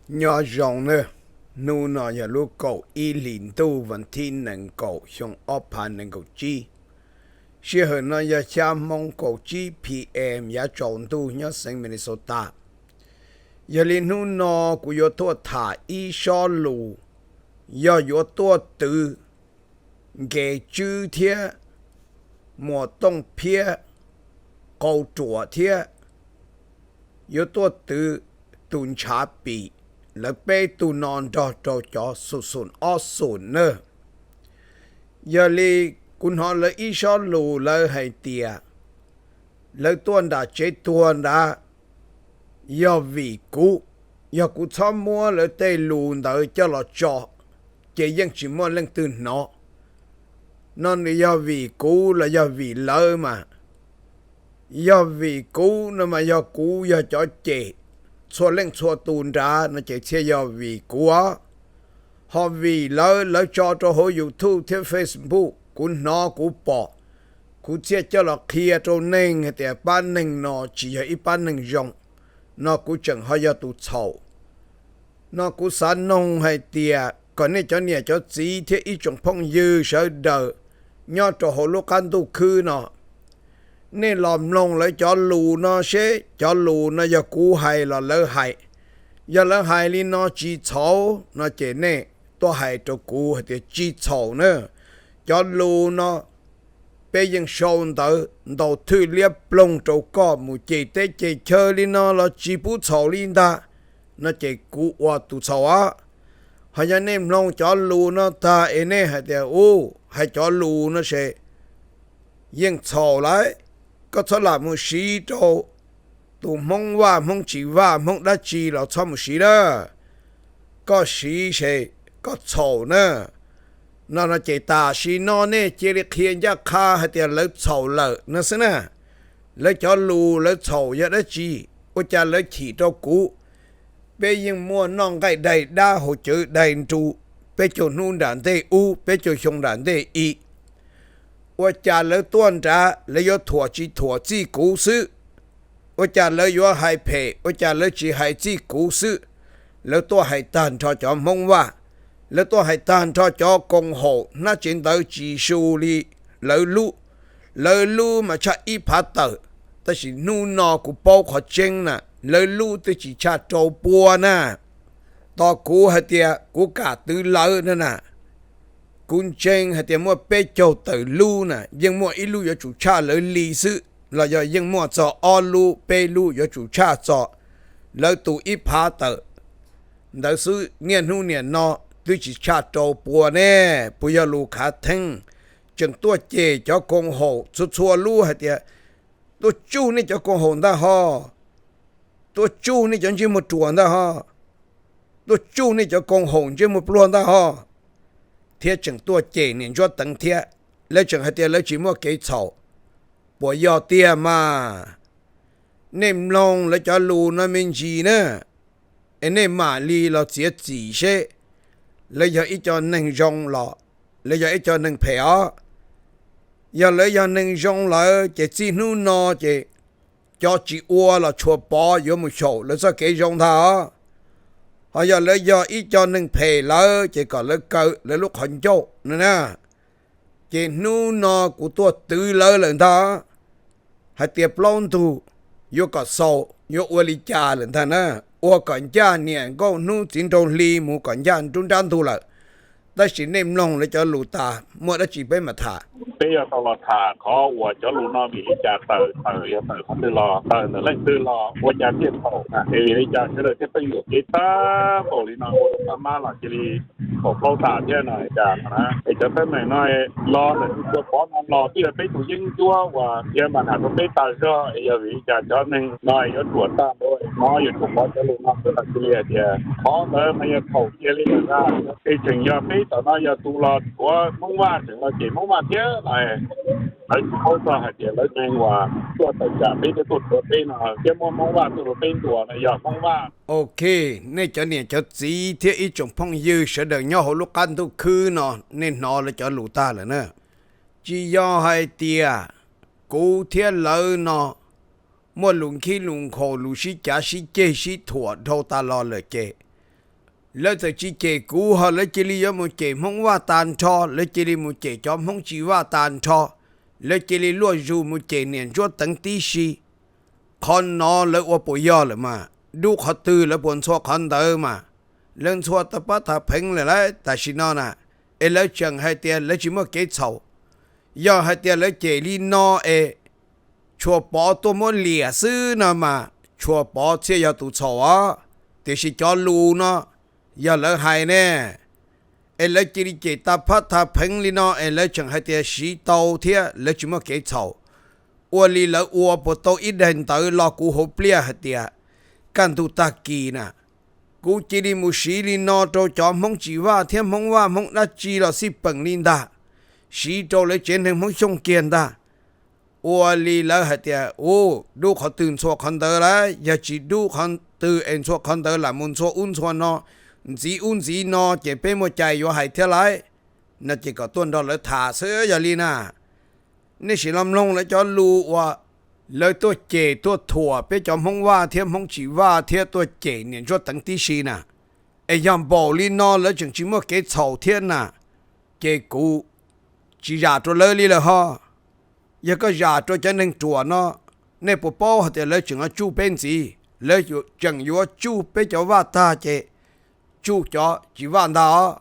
Nyob zoo nawb, hnub no yog lub kaum ib hlis ntuj vas thib nees nkaum xyoo ob phav nees nkaum tsib. Sij hawm no yog xya moo kaum tsib P M yav tsaus ntuj nyob xeev Minnesota. Yog li hnub no kuv yuav tuaj tham ib sob lus, yog yuav tuaj twv Nkev Tswb thiab Muas Tooj Phiab qau ruam thiab yuav tuaj twv tus ntshav pim lawv peb tug no nrog rau cov xum xum ob xum na. Yog li kuv hnov lawv ib sob lus lawv hais tias lawv tuaj nram tsev tuag nrad yog vim kuv, yog kuv txhob muab lawv tej lus ntawd coj los tso, ces yeej tsis muaj leej twg hnov. No nws yog vim kuv los yog vim lawv mas? Yog vim kuv no mas yog kuv yog cov cem txhua leej txhua tus nrad no ces thiaj yog vim kuv os. Ho vim lawv, lawv tso rau hauv YouTube thiab Facebook kuv hnov kuv pom, kuv thiaj coj los qhia rau neeg hais tias pab neeg no tsis yog ib pab neeg zoo, no kuv tseem ho yog tus txhaum. No kuv xav noog hais tias kom nej cov niam cov txiv thiab ib tsoom phooj ywg sawv daws nyob rau hauv lub qab ntuj khwb no, nej los mloog lawv cov lus no seb cov lus no yog kuv hais los lawv hais. Yog lawv hais li no tsis txhaum no ces nej tuaj hais rau kuv hais tias tsis txhaum na. Cov lus no peb yeej sau ntawv ntaus thwj liab ploog rau koj mus cem teb cem chaw li no los tsis pub txhaum li ntag, no ces kuv ua tus txhaum os. Ho yog nej mloog cov lus no tag es nej hais tias u, hais cov lus no ces yeej txhaum lawm, koj txhob lam mus siv rau tus Hmoob Vaj Hmoob tsis Vaj Hmoob dab tsi los txhob mus siv na, koj siv ces koj txhaum na. No no ces tam sim no nej cia li qhia ncaj qha hais tias lawv txhaum lawm no xwb na. Lawv cov lus lawv txhaum yog dab tsi? Ua cas lawv chim rau kuv? Peb yeej muaj noj nqaij dai dab haus cawv dai nru peb caug hnub nram ntej ub, peb caug xyoo nram ntej i. Ua cas lawv tuaj nrad lawv yuav thuam tsis thuam txij kuv xwb? Ua cas lawv yuav hais phem, ua cas lawv tsis hais txij kuv xwb? Lawv tuaj hais tag nrho cov Hmoob Vaj, lawv tuaj hais tag nrho cov koom haum hnab tsev ntawv tsis su li lawv lub. Lawv lub mas tshaj ib phav tawm, tab sis hnub no kuv paub qhov tseeb na, lawv lub twb tsis tshaj rau pua na. Tos kuv hais tias kuv kam twv lawv na na. Kuv ntseeg hais tias muaj peb caug tawm lub na, yeej muaj ib lub yuav tsum tshaj lawv li xwb, los yog yeej muaj txog ob lub peb lub yuav tsum tshaj txog lawv tus ib phav tawm. Ntawd xwb niaj hnub niam no twb tsis tshaj rau pua ne. Puas yog lus khav theeb? Tseem tuaj cem cov koom haum txhua txhua lub hais tias tuaj tsuj nej cov koom haum ntag ho, tuaj tsuj nej cov ntsej muag ruam ntag ho, tuaj tsuj nej cov koom haum ntsej muag pluag ntag ho, thiab tseem tuaj cem niam Ntsuab Teev thiab. Lawv tseem hais tias lawv tsis muaj kev txhaum. Puas yog tiag mas? Nej mloog lawv cov lus no me ntsis na, es nej mam li los txiav txim seb lawv yog ib co neeg zoo los lawv yog ib co neeg phem os. Yog lawv yog neeg zoo lawm ces txij hnub no ces cov tsis ua los tshuav pov yuav mus xyaum lawv txoj kev zoo ntag os. Ho yog lawv yog ib co neeg phem lawm ces kom lawv kaw lawv lub qhov ncauj no na. Ces hnub no kuv tuaj twv lawv lawm ntag, hais tias plaub ntug yuav kom xaus yuav ua li cas lawm ntag na. Ua kom ncaj niam nkauj hnub txiv nraug hli mus kom ncaj nruab nrab ntug lawm. Tab sis nej mloog lawv cov lus tas muaj dab tsi peb mam tham. Peb yuav tau los tham qhov uas cov lus no vim li cas tawm, tawm yog tawm qhov twg los, tawm ntawm leej twg los, ua cas thiaj thaum na, es vim li cas sawv daws thiaj pheej yuam kev tag npaum li no, ua rau pab mab los cia li thaum plaub tas thiab no cas no na. Es cov teeb meem no los ntawm tus tua pov no los twb yog peb tus yeeb ncuab uas thiab mas tham rau peb tas zog, es yog vim li cas cov neeg no yuav ruam tag npaum no, yuav tsum pov cov lus no xwb los cia li hais tias qhov ntawd mas yog thaum cia li lawm ntag. Es tseem yog peb tom no yog tus los tshuav Hmoob Vaj tseem los cem Hmoob Vaj thiab no, lawv tsis paub txog hais tias lawv neeg uas tuaj tawm tsam peb thiab tuaj tshuav peb no thiab muab Hmoob Vaj tuaj rau peb ntuas no yog Hmoob Vaj. Ok, nej cov niam cov txiv thiab ib tsoom phooj ywg sawv daws nyob hauv lub qab ntuj khwb no, nej hnov lawv cov lus tag lawm na. Tsis yog hais tias kuv thiab lawv no muaj lus khib lus nkhaus, lus sib cav sib ceg sib thuam dhau tas los lawm ces Lawv txawm tsis cem kuv ho lawv cia li yuav mus cem Hmoob Vaj tag nrho, lawv cia li mus cem cov Hmoob tsis Vaj tag nrho, lawv cia li luaj zus mus cem niam Ntsuab Teev tib si. Qhov no lawv ua puas yog lawm mas, dub qhov twg lawv puas ntxhua qhov ntawd mas, lawv ntxhua tau pab tha pheev lawm lauj tam sim no na, es lawv tseem hais tias lawv tsis muaj kev txhaum. Yog hais tias lawv cem li no es Tshuas Pov tuaj muab liam xwb no mas Tshuas Pov thiaj yog tus txhaum os, tiam sis cov lus no yog lawv hais ne. Es lawv cia li cem tau pab tha pheev li no es lawv tseem hais tias siv tau thiab lawv tsis muaj kev txhaum. Ua li lawv ua puas tau ib daim ntawv los kuv hauv pliaj hais tias kaj ntug tag kis na, kuv cia li mus siv li no rau cov Hmoob tsis Vaj thiab Hmoob Vaj Hmoob dab tsi los xij peem li ntag, siv rau lawv tsev neeg Hmoob Xyooj kiag ntag. Ua li lawv hais tias, u, dub qhov twg ntxhua qhov ntawd lauj, yog tsis dub qhov twg es ntxhua qhov ntawd lam mus ntxhua ub ntxhua no, ntxiv ub ntxiv no ces peb muaj cai yuav hais thiab lauj, no ces kom tuaj nrog lawv tham xwb yog li na. Nej sim los mloog lawv cov lus uas lawv tuaj cem tuaj thuam peb cov Hmoob Vaj thiab Hmoob tsis Vaj thiab tuaj cem niam Ntsuab Teev tib si na. Es yog npaum li no lawv tseem tsis muaj kev txhaum thiab na, ces kuv tsis zam rau lawv li lawm ho. Yog koj zam rau cov neeg ruam no, nej puas paub hais tias lawv tseem yuav tsuj peb ntxiv, lawv tseem yuav tsuj peb cov Vaj tag ces tsuj cov tsis Vaj ntag os.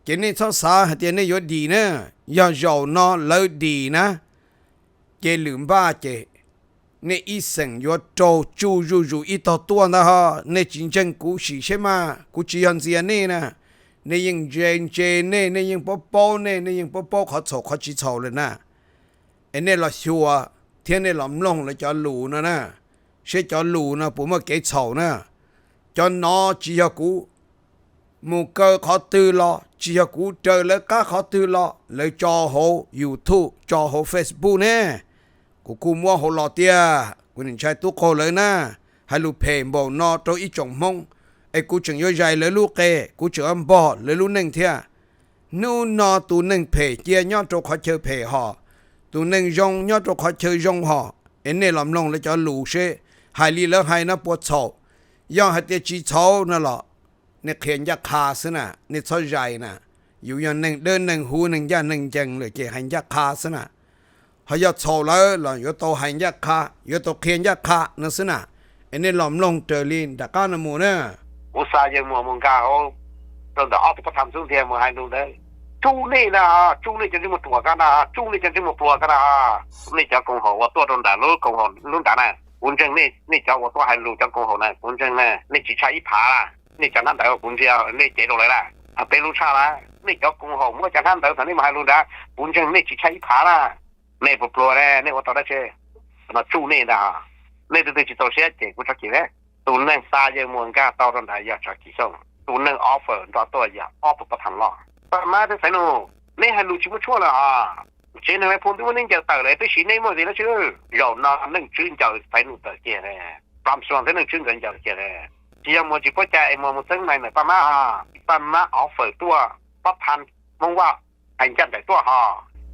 Ces nej txhob xav hais tias nej yuav dim na, yog zaum no lawv dim na, ces lwm npaj ces nej ib xeem yuav raug tsuj zuj zus ib tog tuaj ntag ho. Nej tsis ntseeg kuv sim seb mas, kuv tsis yog ntxias nej na. Nej yeej ntse ntse nej, nej yeej paub paub nej, nej yeej paub paub qhov txhaum qhov tsis txhaum lawm na. Es nej los xyuas thiab nej los mloog lawv cov lus no na, seb cov lus no puas muaj kev txhaum na. Cov no tsis yog kuv mus kaw qhov twg los, tsis yog kuv raws lawv qab qhov twg los, lawv tso hauv YouTube tso hauv Facebook ne, kuv kuj muab hauv los tiag. Kuv nim ntshai tub qaug lawv na, hais lus phem npaum no rau ib tsoom Hmoob, es kuv tseem yuav zais lawv lub qe, kuv tseem yuav npog lawv lub neej thiab. Hnub no tus neeg phem cia nyob rau qhov chaw phem hos, tus neeg zoo nyob rau qhov chaw zoo hos. Es nej los mloog lawv cov lus seb hais li lawv hais no puas txhaum. Yog hais tias tsis txhaum no los nej qhia ncaj qha xwb na, nej txhob zais na. Yus yog neeg dawb neeg huv neeg ncaj neeg ncees lawm ces hais ncaj qha xwb na. Ho yog txhaum lawm los yuav tau hais ncaj qha, yuav tau qhia ncaj qha no xwb na. Es nej los mloog raws li nram qab no mus na. Kuv xa yawg Muas mus nkag hauv rau ntawm ob tug pab tham xub ntiag mus hais lus ntawd. Tsuj nej na, tsuj nej cov ntsej muag ruam ko na, tsuj nej cov ntsej muag pluag ko na. Nej cov koom haum uas tuaj rau nram lub koom haum lub nrad na, kuv ntseeg nej, nej cov uas tuaj hais lus cov koom haum na kuv ntseeg na, nej tsis tshaj ib phav na. Nej cov hnab ntawd kuv ntsia nej cev rau lawv na, peb lub tshaj na. Nej cov koom haum muab cov hnab ntawd thaum nej mus hais lus nrad kuv ntseeg nej tsis tshaj ib phav na. Nej puas pluag ne, nej ua tau dab tsi? No tsuj nej ntag. Nej tus twg tsis txaus siab ces kuv tso kis ne. Tus neeg xa yawg Muas nkag tau rau nrad yog Tsav Kim Xyooj, tus neeg offer nrog tuaj yog ob tug pab tham loj. Paj Mab thiab Xaiv Nus, neb hais lus tsis muaj tshuaj lawm os. Tsev neeg Lais Phoo twb muab neb ncaws tawm lawm, twb siv neb muaj ntxiv dab tsi? Zaum no Leej Tswb ncaws Xaiv Nus tawm kiag ne, Pam Suas thiab Leej Tswb nkawd ncaws kiag ne. Tsis yog Muas tsis paub cai es Muas mus txeeb nais ntawm Paj Mab os. Paj Mab offer tuaj, pab tham Hmoob Vaj hais ncaj nraim tuaj ho.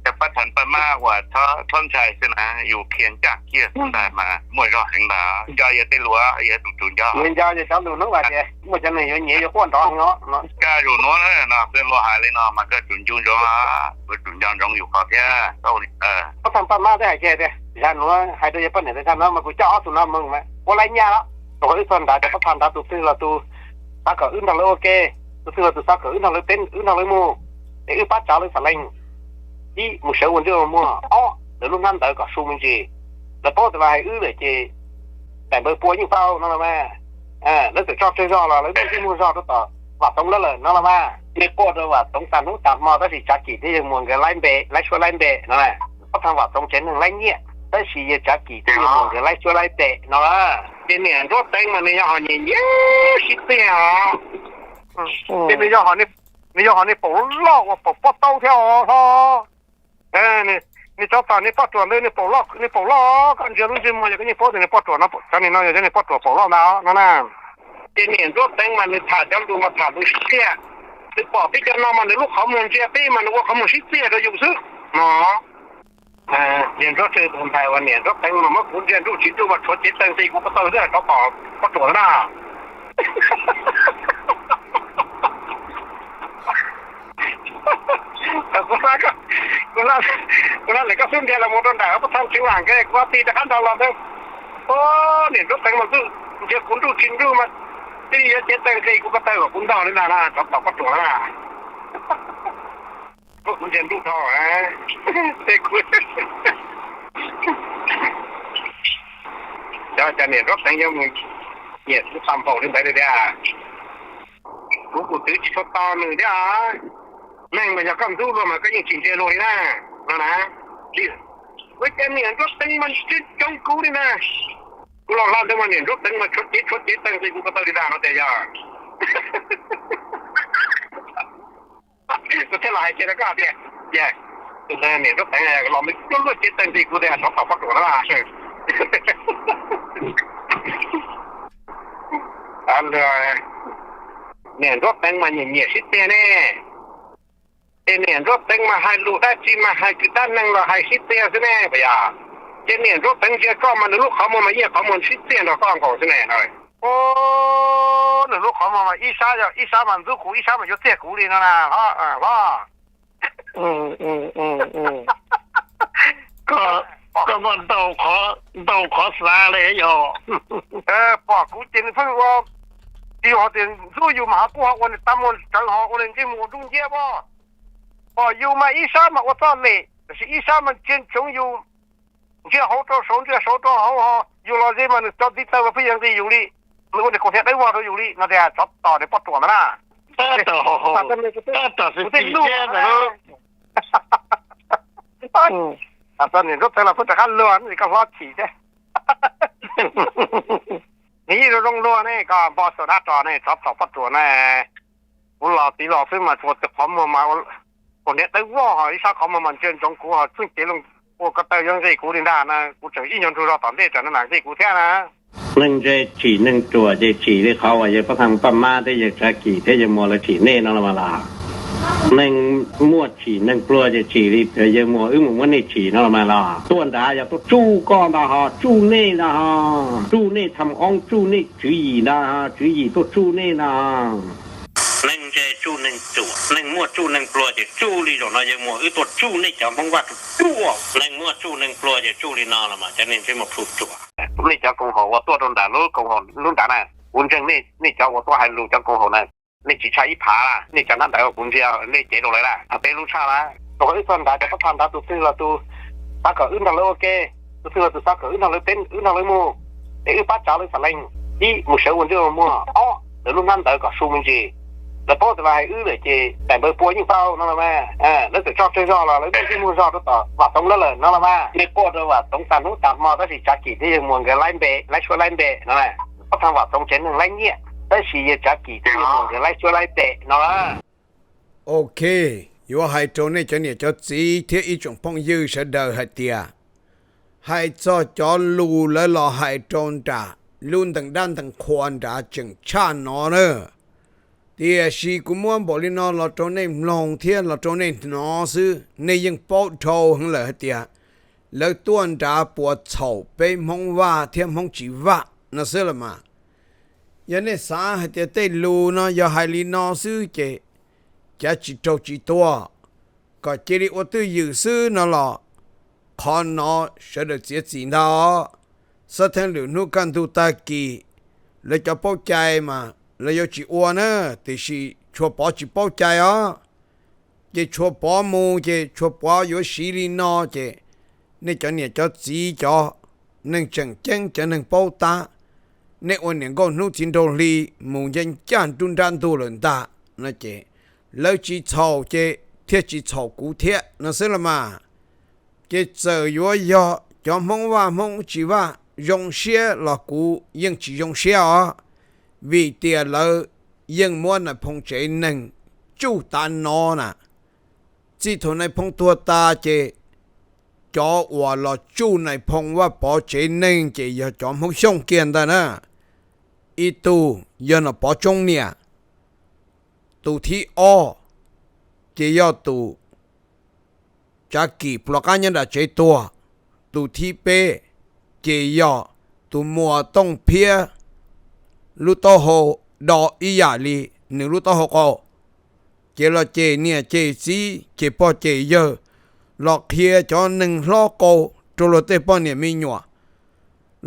Cov pab tham Paj Mab uas txhob ntshai xwb na, yus qhia ncaj kiag ntag mas muaj zog heev ntag. Nco yog tej lus, yog tus tsum nco. Nco yog cov lus hnub vas ces muaj cov neeg yuav nyiav yuav quaj nrov heev os. Koj lus nuav no, koj luag hais li no mas koj tsum nco ntsoov, koj tsum nco ntsoov yus qhov thiab. Pab tham Paj Mab twb hais kiag tias zag nuav hais rau yawg poj niam tias zag nuav mas kuv coj ob tug no mus mas ua laib nyaj los. Thaum wb txog nrad cov pab tham nrad tus twg los tus xav kom wb nrog lawv ua ke, tus twg los tus xav kom wb nrog lawv peb wb nrog lawv mus, es wb pab tsav lawv xam leej. Ib, mus sawv ua ntsej ua muag. Ob, lawv lub hnab ntawd kom su me ntsis. Lawv paub tias lawv hais wb lawm ces daim npawb pua yeej tau no los mas. Lawv txawm tso tsawg zog los lawv muaj ntsej muag zog rau tom Vam Toov lawv lawm no los mas. Nej quaj rau Vam Toov tag hnub tag hmo tab sis Tsav Kim thiab yawg Muas nkawd laib npe, laib suab laib npe no. Pab tham Vam Toov tsev neeg laib nyiaj tab sis yawg Tsav Kim thiab yawg Muas nkawd laib suab laib npe no. Ces niam Ntsuab Teev mas nws yog ho nyiam nyiam sib txiag os. Ces nws yog ho niag paum loj uas paum pob taub thiab os. Nws cov tag niag poj ruam ntawd niag paum loj, niag paum loj, koj ntsia lub ntsej muag yog koj yeej paub tias niag poj ruam no, cov niag no yog cov niag poj ruam paum loj ntag no na. Ces niam Ntsuab Teev mas nws tham cov lus mas tham lus sib txiag. Nws pom peb cov no mas nws lub qhov muag ntsia peb mas nws ua qhov muag sib txiag rau yus xwb no. Niam Ntsuab Teev tus ntxhais uas niam Ntsuab Teev mas muab kuv ntsia nruj tsis nruj mas tshuav cev teeg ti kuv ko taw xwb rov pom poj ruam na. Lawv koj xub ntiag los mus rau nram pab thaj tseev vam nkawd, kuv ob tij rov qab nrog los ntawd. Niam Nruab Teev mas ntxub, ntshe kuv nruj tsis nruj mas twb yuav cev taw nqis kuv ko taw kom kuv ntog li ntag na, tsov tom poj ruam na. Kuv ntshe nruj dhau, tej kuv, cov cov niam Nruab Teev yuav mus nyiam kuv tag npaum li ntawd li tiag. Kuv tus twv tsis tshua tau nws thiab. Neeg mas yog koj ntxub luag mas koj yeej tsis ntsia luag li na, no na. Ua cas niam Nruab Teev mas tsis coob kuv li na. Kuv los hla ntawd mas niam Nruab Teev mas tshuav cev tshuav cev taw nqis kuv ko taw li ntag no tias yog. Kuv thiaj los hais kiag rau koj tias, niam Nruab Teev los nws luaj luaj cev taw nqis kuv tias tsov tom poj ruam na. Niam Nruab Teev mas nyiam nyiam sib txiag ne. Ces niam Nruab Teev mas hais lus dab tsi mas hais kwv dab neeg los hais sib txiag xwb ne puas yog? Ces niam Nruab Teev ntsia koj mas nws lub qhov muag mas yeej qhov muag sib txiag nrog koj nkaus xwb ne no. Nws lub qhov muag mas ib sab yog ib sab mas ntxub kuv, ib sab mas yuav txiag kuv li no na, Hlob. Koj muaj ntau qhov xav li yog. Pom kuv ces nws pheej ua, tsis yog tias ntxub yus mas ho kuj ho ua nws tag muag tsawv ho ua nws ntsej muag ua dub nciab pob. Pom yus mas ib sab mas ua txoj lem, tiam sis ib sab mas ntsia ntsoov yus, ntsia hauv rau saud ntsia saud rau hauv ho yus los ze mas nws cov ntiv taw mas pheej yuav nqis yus li, nws ua niag kaus hniav dawb vog rau yus li no tias tsov tom niag poj ruam ntawd na. Tab tom xwm txim thiab ntag. Niam Nruab Teev los pheej rov qab luag, koj hlob chim thiab. Nws yeej zoo zoo luag ne, koj npog saum dab ros ne, tsov tom poj ruam na. Kuv los tiv los xwb mas ua tus qhov muag mas kaus hniav dawb vog ho ib sab qhov muag mas ntsia ntsoov kuv ho txheej cev loo ua ko taw yuav nqis kuv li ntag na, kuv tseem ib nyuag ntsuag zog tom ntej tseem no na nqis kuv thiab na. Neeg ntse tsim neeg ruam ces tsim li qhov uas yawg Paj Thaj Paj Mab thiab yawg Tsav Kim thiab yawg Muas lawv tsim nej no los mas los? Neeg muaj tsim neeg pluag ces tsim li yawg Muas wb mus muab nej tsim no los mas los? Tuaj nrad yog tuaj tsuj koj ntag ho, tsuj nej ntag ho, tsuj nej tham oob, tsuj nej tswv yim ntag ho, tswv yim tuaj tsuj nej ntag. Neeg ntse tsuj neeg ruam, neeg muaj tsuj neeg pluag ces tsuj li zaum no yawg Muas wb tuaj tsuj nej cov Hmoob Vaj tsuj. Neeg muaj tsuj neeg pluag ces tsuj li no los mas cov neeg ntsej muag plhu ruam. Nej cov koom haum uas tuaj rau nram lub koom haum lub nrad na, kuv ntseeg nej cov uas tuaj hais lus cov koom haum na, nej tsis tshaj ib phav, nej cov nab ntawd kuv ntsia nej cev rau lawv lawm, peb lub tshaj lawm. Rau qhov wb txog nrad cov pab pha nrad tus twg los tus xav kom wb nrog lawv ua ke, tus twg los tus xav kom wb nrog lawv, wb nrog lawv mus, es wb pab tsav lawv xam leej. Ib, mus sawv ua ntsej ua muag. Ob, lawv lub hnab ntawd kom su me ntsis. Lawv paub tias lawv hais wb lawm ces daim npawb pua yeej tau no los mas. Lawv txawm tso tsawg zog los lawv yeej muag zog rau tom Vam Toov lawm lawm no los mas. Nej quaj rau Vam Toov tag hnub tag hmo tab sis Tsav Kim thiab yawg Muas nkawd laib npe, laib suab laib npe no. Pab thaj Vam Toov tsev neeg laib nyiaj tab sis yawg Tsav Kim thiab yawg Muas nkawd laib suab laib npe no. Ok, yuav hais rau nej cov niam cov txiv thiab ib tsoom phooj ywg sawv daws hais tias, hais txog cov lus lawv los hais rau nram lub ntees dab ntees qhua nrad tseem tshaj no na. Tiam sis kuv muab npaum li no los rau nej mloog thiab los rau nej hnov xwb, nej yeej paub dhau heev lawm hais tias lawv tuaj nrad puas txhaum peb Hmoob Vaj thiab Hmoob tsis Vaj no xwb los mas. Yog nej xav hais tias tej lus no yog hais li no xwb ces cav tsis raug tsis tuag, kom cia li ua twj ywm xwb no los qhov no sawv daws txiav txim ntag. Xab theej lwm hnub kaj ntug tag kis lawv cov paub cai mas lawv yuav tsis ua na, tiam sis Tshuas Pov tsis paub cai os. Ces Tshuas Pov mus ces Tshuas Pov yuav siv li no ces nej cov niam cov txiv cov neeg tseem ceeb cov neeg paub tab, nej ua niam nkauj hnub txiv nraug hli mus ncaj ncaj nruab nrab ntug lawm ntag no ces lawv tsis txhaum ces thiaj tsis txhaum kuv thiab no xwb los mas. Ces txawm yuav yog cov Hmoob Vaj Hmoob tsis Vaj zoo siab los kuv yeej tsis zoo siab os, vim tias lawv yeej muab nais phoo tsev neeg tsuj tav no na. Txij thaum nais phoo tuag tas ces cov uas los tsuj nais phoo Vaj Pov tsev neeg ces yog cov Hmoob Xyooj kiag ntag na. Ib tug yog Nom Pov Tsoob niam, tus thib ob ces yog tus Tsav Kim pluas qab nyob nram tsev tuag, tus thib peb ces yog tus Muas Tooj Phiab lub taub hau do ib yam li nws lub taub hau qau. Ces los cem niam cem txiv cem pog cem yawg, los qhia cov neeg hlob qau rau luag tej poj niam me nyuam,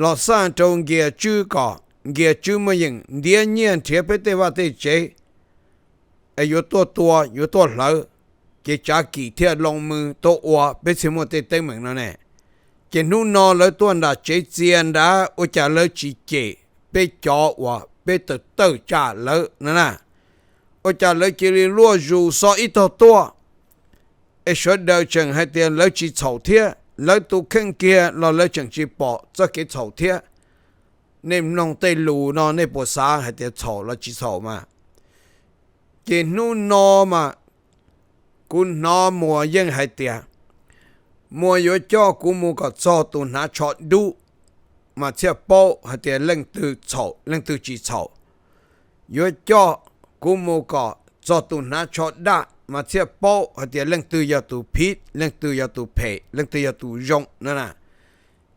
los xaj rau nkias tswb kom nkias tswb muaj yeem ntiab nyiaj nrhiav peb tej vaj tej tsev, es yuav tuaj tua yuav tuaj hlawv, ces tsav kim thiaj loo mws tuaj ua peb thiaj muaj tej teeb meem no ne. Ces hnub no lawv tuaj nram tsev txias nrad ua cas lawv tsis cem peb cov uas peb tawm tawm tsam lawv no na, ua cas lawv cia li luaj zus xo ib tog tuaj, es sawv daws tseem hais tias lawv tsis txhaum thiab, lawv tus kheej kiag los lawv tseem tsis pom txoj kev txhaum thiab. Nej mloog tej lus no nej puas xav hais tias txhaum los tsis txhaum mas? Ces hnub no mas kuv hnov Muas yeej hais tias Muas yuav coj kuv mus kom txog tus hnav tsho dub mas thiaj paub hais tias leej twg txhaum leej twg tsis txhaum. Yuav coj kuv mus kom txog tus hnav tsho daj mas thiaj paub hais tias leej twg yog tus phiv leej twg yog tus phem leej twg yog tus zoo no na.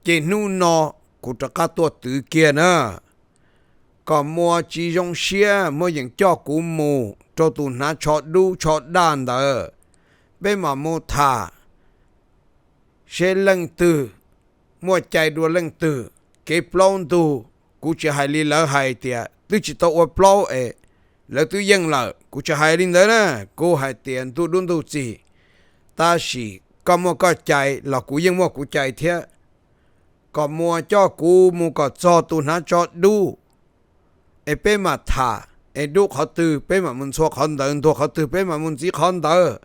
Ces hnub no kuv rov qab tuaj twv kiag na, kom Muas tsis zoo siab Muas yeem coj kuv mus rau tus hnav tsho dub tsho daj ntawd, peb mam mus tham seb leej twg muaj cai dua leej twg. Kev plaub ntug, kuv tsis hais li lawv hais tias twb tsis tau ua plaub es lawv twb yeej lawm, kuv tsis hais li ntawd na. Kuv hais tias ntuj dub ntuj txig, tab sis koj muaj koj cai los kuv yeej muaj kuv cai thiab. Kom Muas coj kuv mus kom txog tus hnav tsho dub, es peb mam tham, es dub qhov twg peb mam mus ntxhua qhov ntawd, ntuag qhov twg peb mam mus ntxiv qhov ntawd.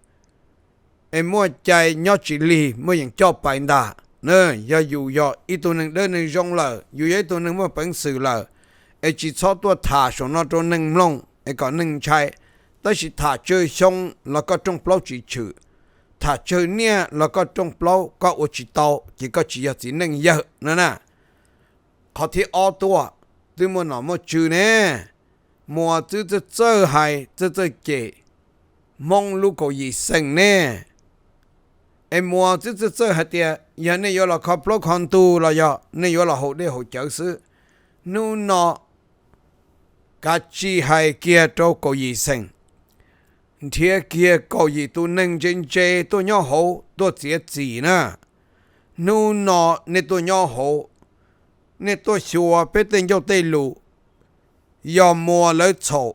Es muaj cai nyob tsis lig Muas yeem coj pais ntag. Yog yus yog ib tug neeg dawb neeg zoo lawm, yus yog ib tug neeg muaj peev xwm lawm, es tsis txhob tuaj tham saum no rau neeg mloog es kom neeg ntshai. Tab sis tham tsawg xyoo los koj rooj plaub tsis tshwm, tham tsawg niaj los koj rooj plaub koj ua tsis tau ces koj tsis yog txiv neej yawg no na. Qhov thib ob tuaj, twb muaj nom muaj tswv ne, Muas twb txawj txawj hais txawj txawj cem Hmoob lub kaum yim xeem ne. Es Muas twb txawj txawj hais tias yog nej yuav los kho plaub kho ntug los yog nej yuav los haus dej haus cawv xwb. Hnub no kav tsij hais kiag rau kaum yim xeem, nrhiav kiag kaum yim tus neeg ntse ntse tuaj nyob hauv tuaj txiav txim na. Hnub no nej tuaj nyob hauv, nej tuaj xyuas peb tej ncauj tej lus, yog Muas lawv txhaum,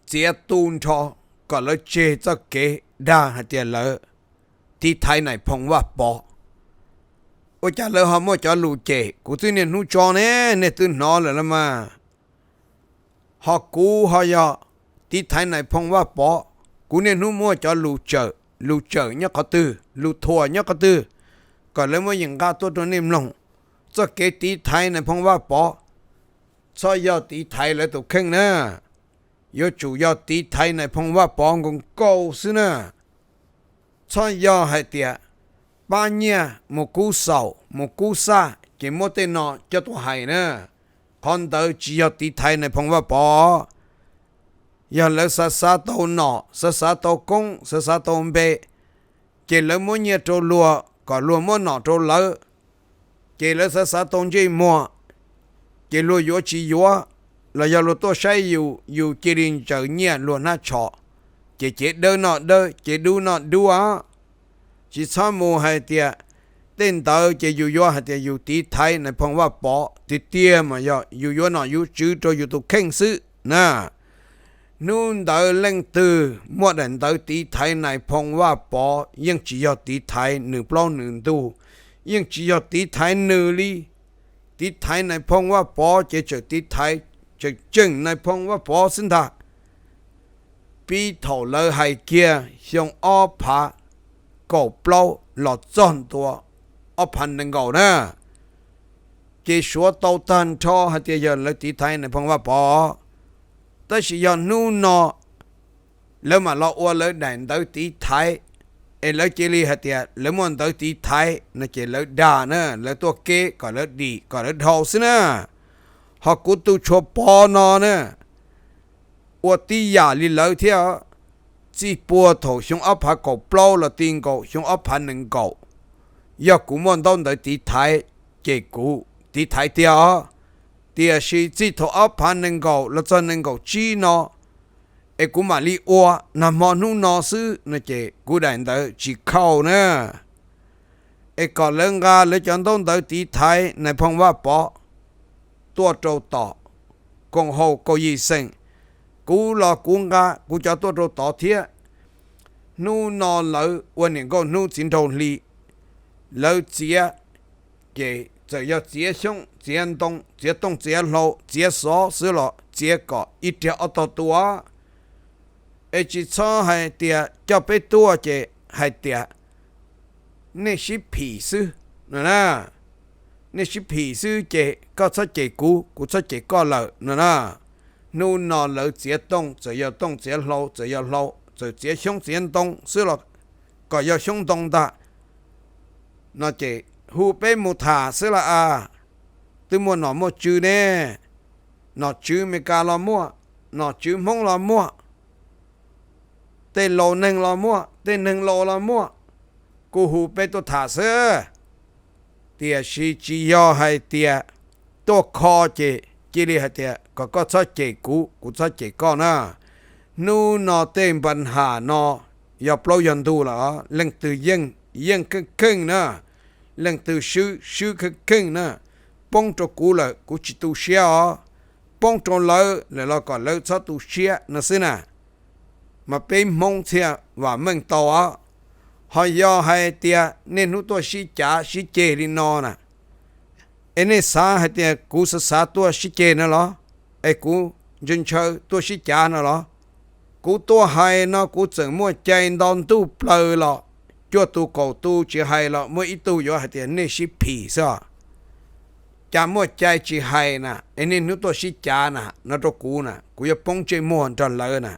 txiav tu nrho kom lawv tseg txoj kev dag hais tias lawv tiv thaiv Nais Phoo Vaj Pov. Ua cas lawv ho muaj cov lus cem? Kuv twb niaj hnub tso ne, nej twb hnov lawm los mas. Ho kuv ho yog tiv thaiv Nais Phoo Vaj Pov, kuv niaj hnub muaj cov lus tsawm, lus tsawm nyob qhov twg, lus thuam nyob qhov twg, kom lawv muab yees nqa tuaj rau nej mloog. Txoj kev tiv thaiv Nais Phoo Vaj Pov txhob yog tiv thaiv lawv tus kheej na, yuav tsum yog tiv thaiv Nais Phoo Vaj Pov nkaus nkaus xwb na. Txhob yog hais tias pab nyiaj mus kub xaum mus kub xaj ces muab tej no coj tuaj hais na. Qhov ntawd tsis yog tiv thaiv Nais Phoo Vaj Pov. Yog lawv xav xav tau nom, xav xav tau koob, xav xav tau npe, ces lawv muab nyiaj rau luag kom luag muab nom rau lawv. Ces lawv xav xav tau ntsej muag, ces luag yuav tsis yuav, los yog luag tuaj saib yus, yus cia li ntsaws nyiaj luag hnab tsho, ces cev dawb noj dawb, cev dub noj dub. Tsis txhob mus hais tias tej ntawd ces yus yuav hais tias yus tiv thaiv Nais Phoo Vaj Pov tiag tiag mas yog yus yuav nom yuav tswv rau yus tus kheej xwb na. Hnub ntawd leej twg muaj daim ntawv tiv thaiv Nais Phoo Vaj Pov yeej tsis yog tiv thaiv nws plaub nws ntug, yeej tsis yog tiv thaiv nws li. Tiv thaiv Nais Phoo Vaj Pov ces tseem tiv thaiv tseem tseem Nais Phoo Vaj Pov xwb ntag. Pib thaum lawv hais kiag xyoo ob phav kaum plaub los txog ntua ob phav nees nkaum na, ces suav tau tag nrho hais tias yog lawv tiv thaiv Nais Phoo Vaj Pov. Tab sis yog hnub no lawv mam los ua lawv daim ntawv tiv thaiv, es lawv cia li hais tias lawv muaj ntawv tiv thaiv no ces lawv dag na, lawv tuaj keb kom lawv dim kom lawv dhau xwb na. Ho kuv tus tshuav pov no na, ua tib yam li lawv thiab. Txij puag thaum xyoo ob phav kaum plaub los ti nkaus xyoo ob phav nees nkaum, yog kuv muaj ntaub ntawv tiv thaiv, ces kuv tiv thaiv tiag os. Tiam sis txij thaum ob phav nees nkaum los txog nees nkaum tsib no, es kuv mam li ua nag hmo hnub no xwb no ces kuv daim ntawv tsis khauj na. Es kom lawv nqa lawv cov ntaub ntawv tiv thaiv Nais Phoo Vaj Pov tuaj rau tom koom haum kaum yim xeem, kuv los kuv nqa kuv cov tuaj rau tod thiab. Hnub no lawv ua niam nkauj hnub txiv nraug hli, lawv txiav ces txawm yog txiav xyoob txiav ntoo txiav tooj txiav hlau txiav xov xwb los txiav kom ib riag ob tog tua. Es tsis txhob hais tias coj peb tuaj ces hais tias nej sib phim xwb no na. Nej sib phim xwb ces koj txhob cem kuv, kuv txhob cem koj lawm no na. Hnub no lawv txiav tooj, txawm yog tooj txiav hlau, txawm yog hlau, txawm txiav xyoob txiav ntoo xwb los kom yog xyoob ntoo ntag no ces hu peb mus tham xwb las as. Twb muaj nom muaj tswv ne, nom tswv Amelikas los muaj, nom tswv Hmoob los muaj, tej laus neeg los muaj, tej neeg laus los muaj, kuj hu peb tuaj tham xwb. Tiam sis tsis yog hais tias tuaj kho ces cia li hais tias kom koj txhob cem kuv, kuv txhob cem koj na. Hnub no tej npa ham no yog plaub yog ntug lawm, leej twg yeej yeej kheej kheej na, leej twg swb swb kheej kheej na. Poob rau kuv lawm kuv tsis tu siab os, poob rau lawv lawm los kom lawv txhob tu siab no xwb na. Mas peb Hmoob thiaj vam meej tau os. Ho yog hais tias nej hnub tuaj sib cav sib ceg li no na, es nej xav hais tias kuv xav xav tuaj sib ceg no los, es kuv ntshaw ntshaw tuaj sib cav no los? Kuv tuaj hais no kuv txawm muaj cai nto ntuj plaws los cuaj tus kaum tus tsis hais los muaj ib tug yuav hais tias nej sib phim xwb os. Cas muaj cai tsis hais na, es niaj hnub tuaj sib cav na no rau kuv na, kuv yuav poob ntsej muag nrog lawv na.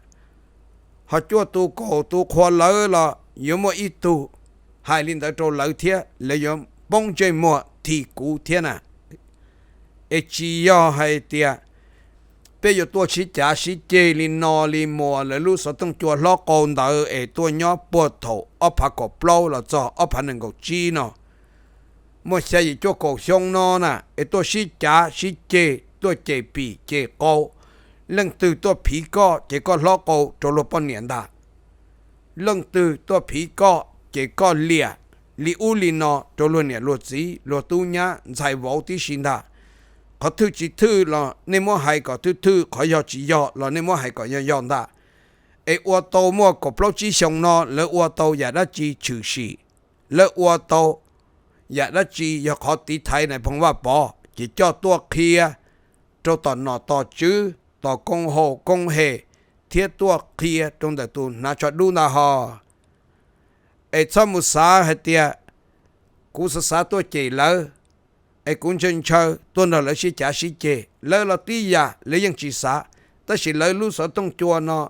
Ho cuaj tus kaum tus qhuas lawv los yuav muaj ib tug hais li ntawd rau lawv thiab, lawv yuav poob ntsej muag thim kuv thiab na. Es tsis yog hais tias peb yuav tuaj sib cav sib ceg li no li Muas lawv lub xov tooj cua hlob qau ntawd es tuaj nyob puag thaum ob phav kaum plaub los txog ob phav nees nkaum tsib no, muaj xya yim cuaj kaum xyoo no na, es tuaj sib cav sib ceg, tuaj cem pim cem qau, leej twg tuaj phiv koj ces koj hlob qau rau luag poj niam ntag. Leej twg tuaj phiv koj ces koj liam li ub li no rau luag niam luag txiv luag tub nyab ntxhais vauv tib si ntag. Qhov thwj tsis thwj los nej muab hais kom thwj thwj, qhov yog tsis yog los nej muab hais kom yog yog ntag. Es ua tau muaj kaum plaub tsib xyoo no lawv ua tau yam dab tsi tshwm sim, lawv ua tau yam dab tsi yog qhov tiv thaiv Nais Phoo Vaj Pov ces coj tuaj qhia rau tom nom tom tswv, tom koom haum koom hem, thiab tuaj qhia rau ntawm tus hnav tsho dub ntag ho. Es txhob mus xav hais tias kuv xav xav tuaj cem lawv, es kuv ntshaw ntshaw tuaj nrog lawv sib cav sib ceg. Lawv los tib yam lawv yeej tsis xav, tab sis lawv lub xov tooj cua no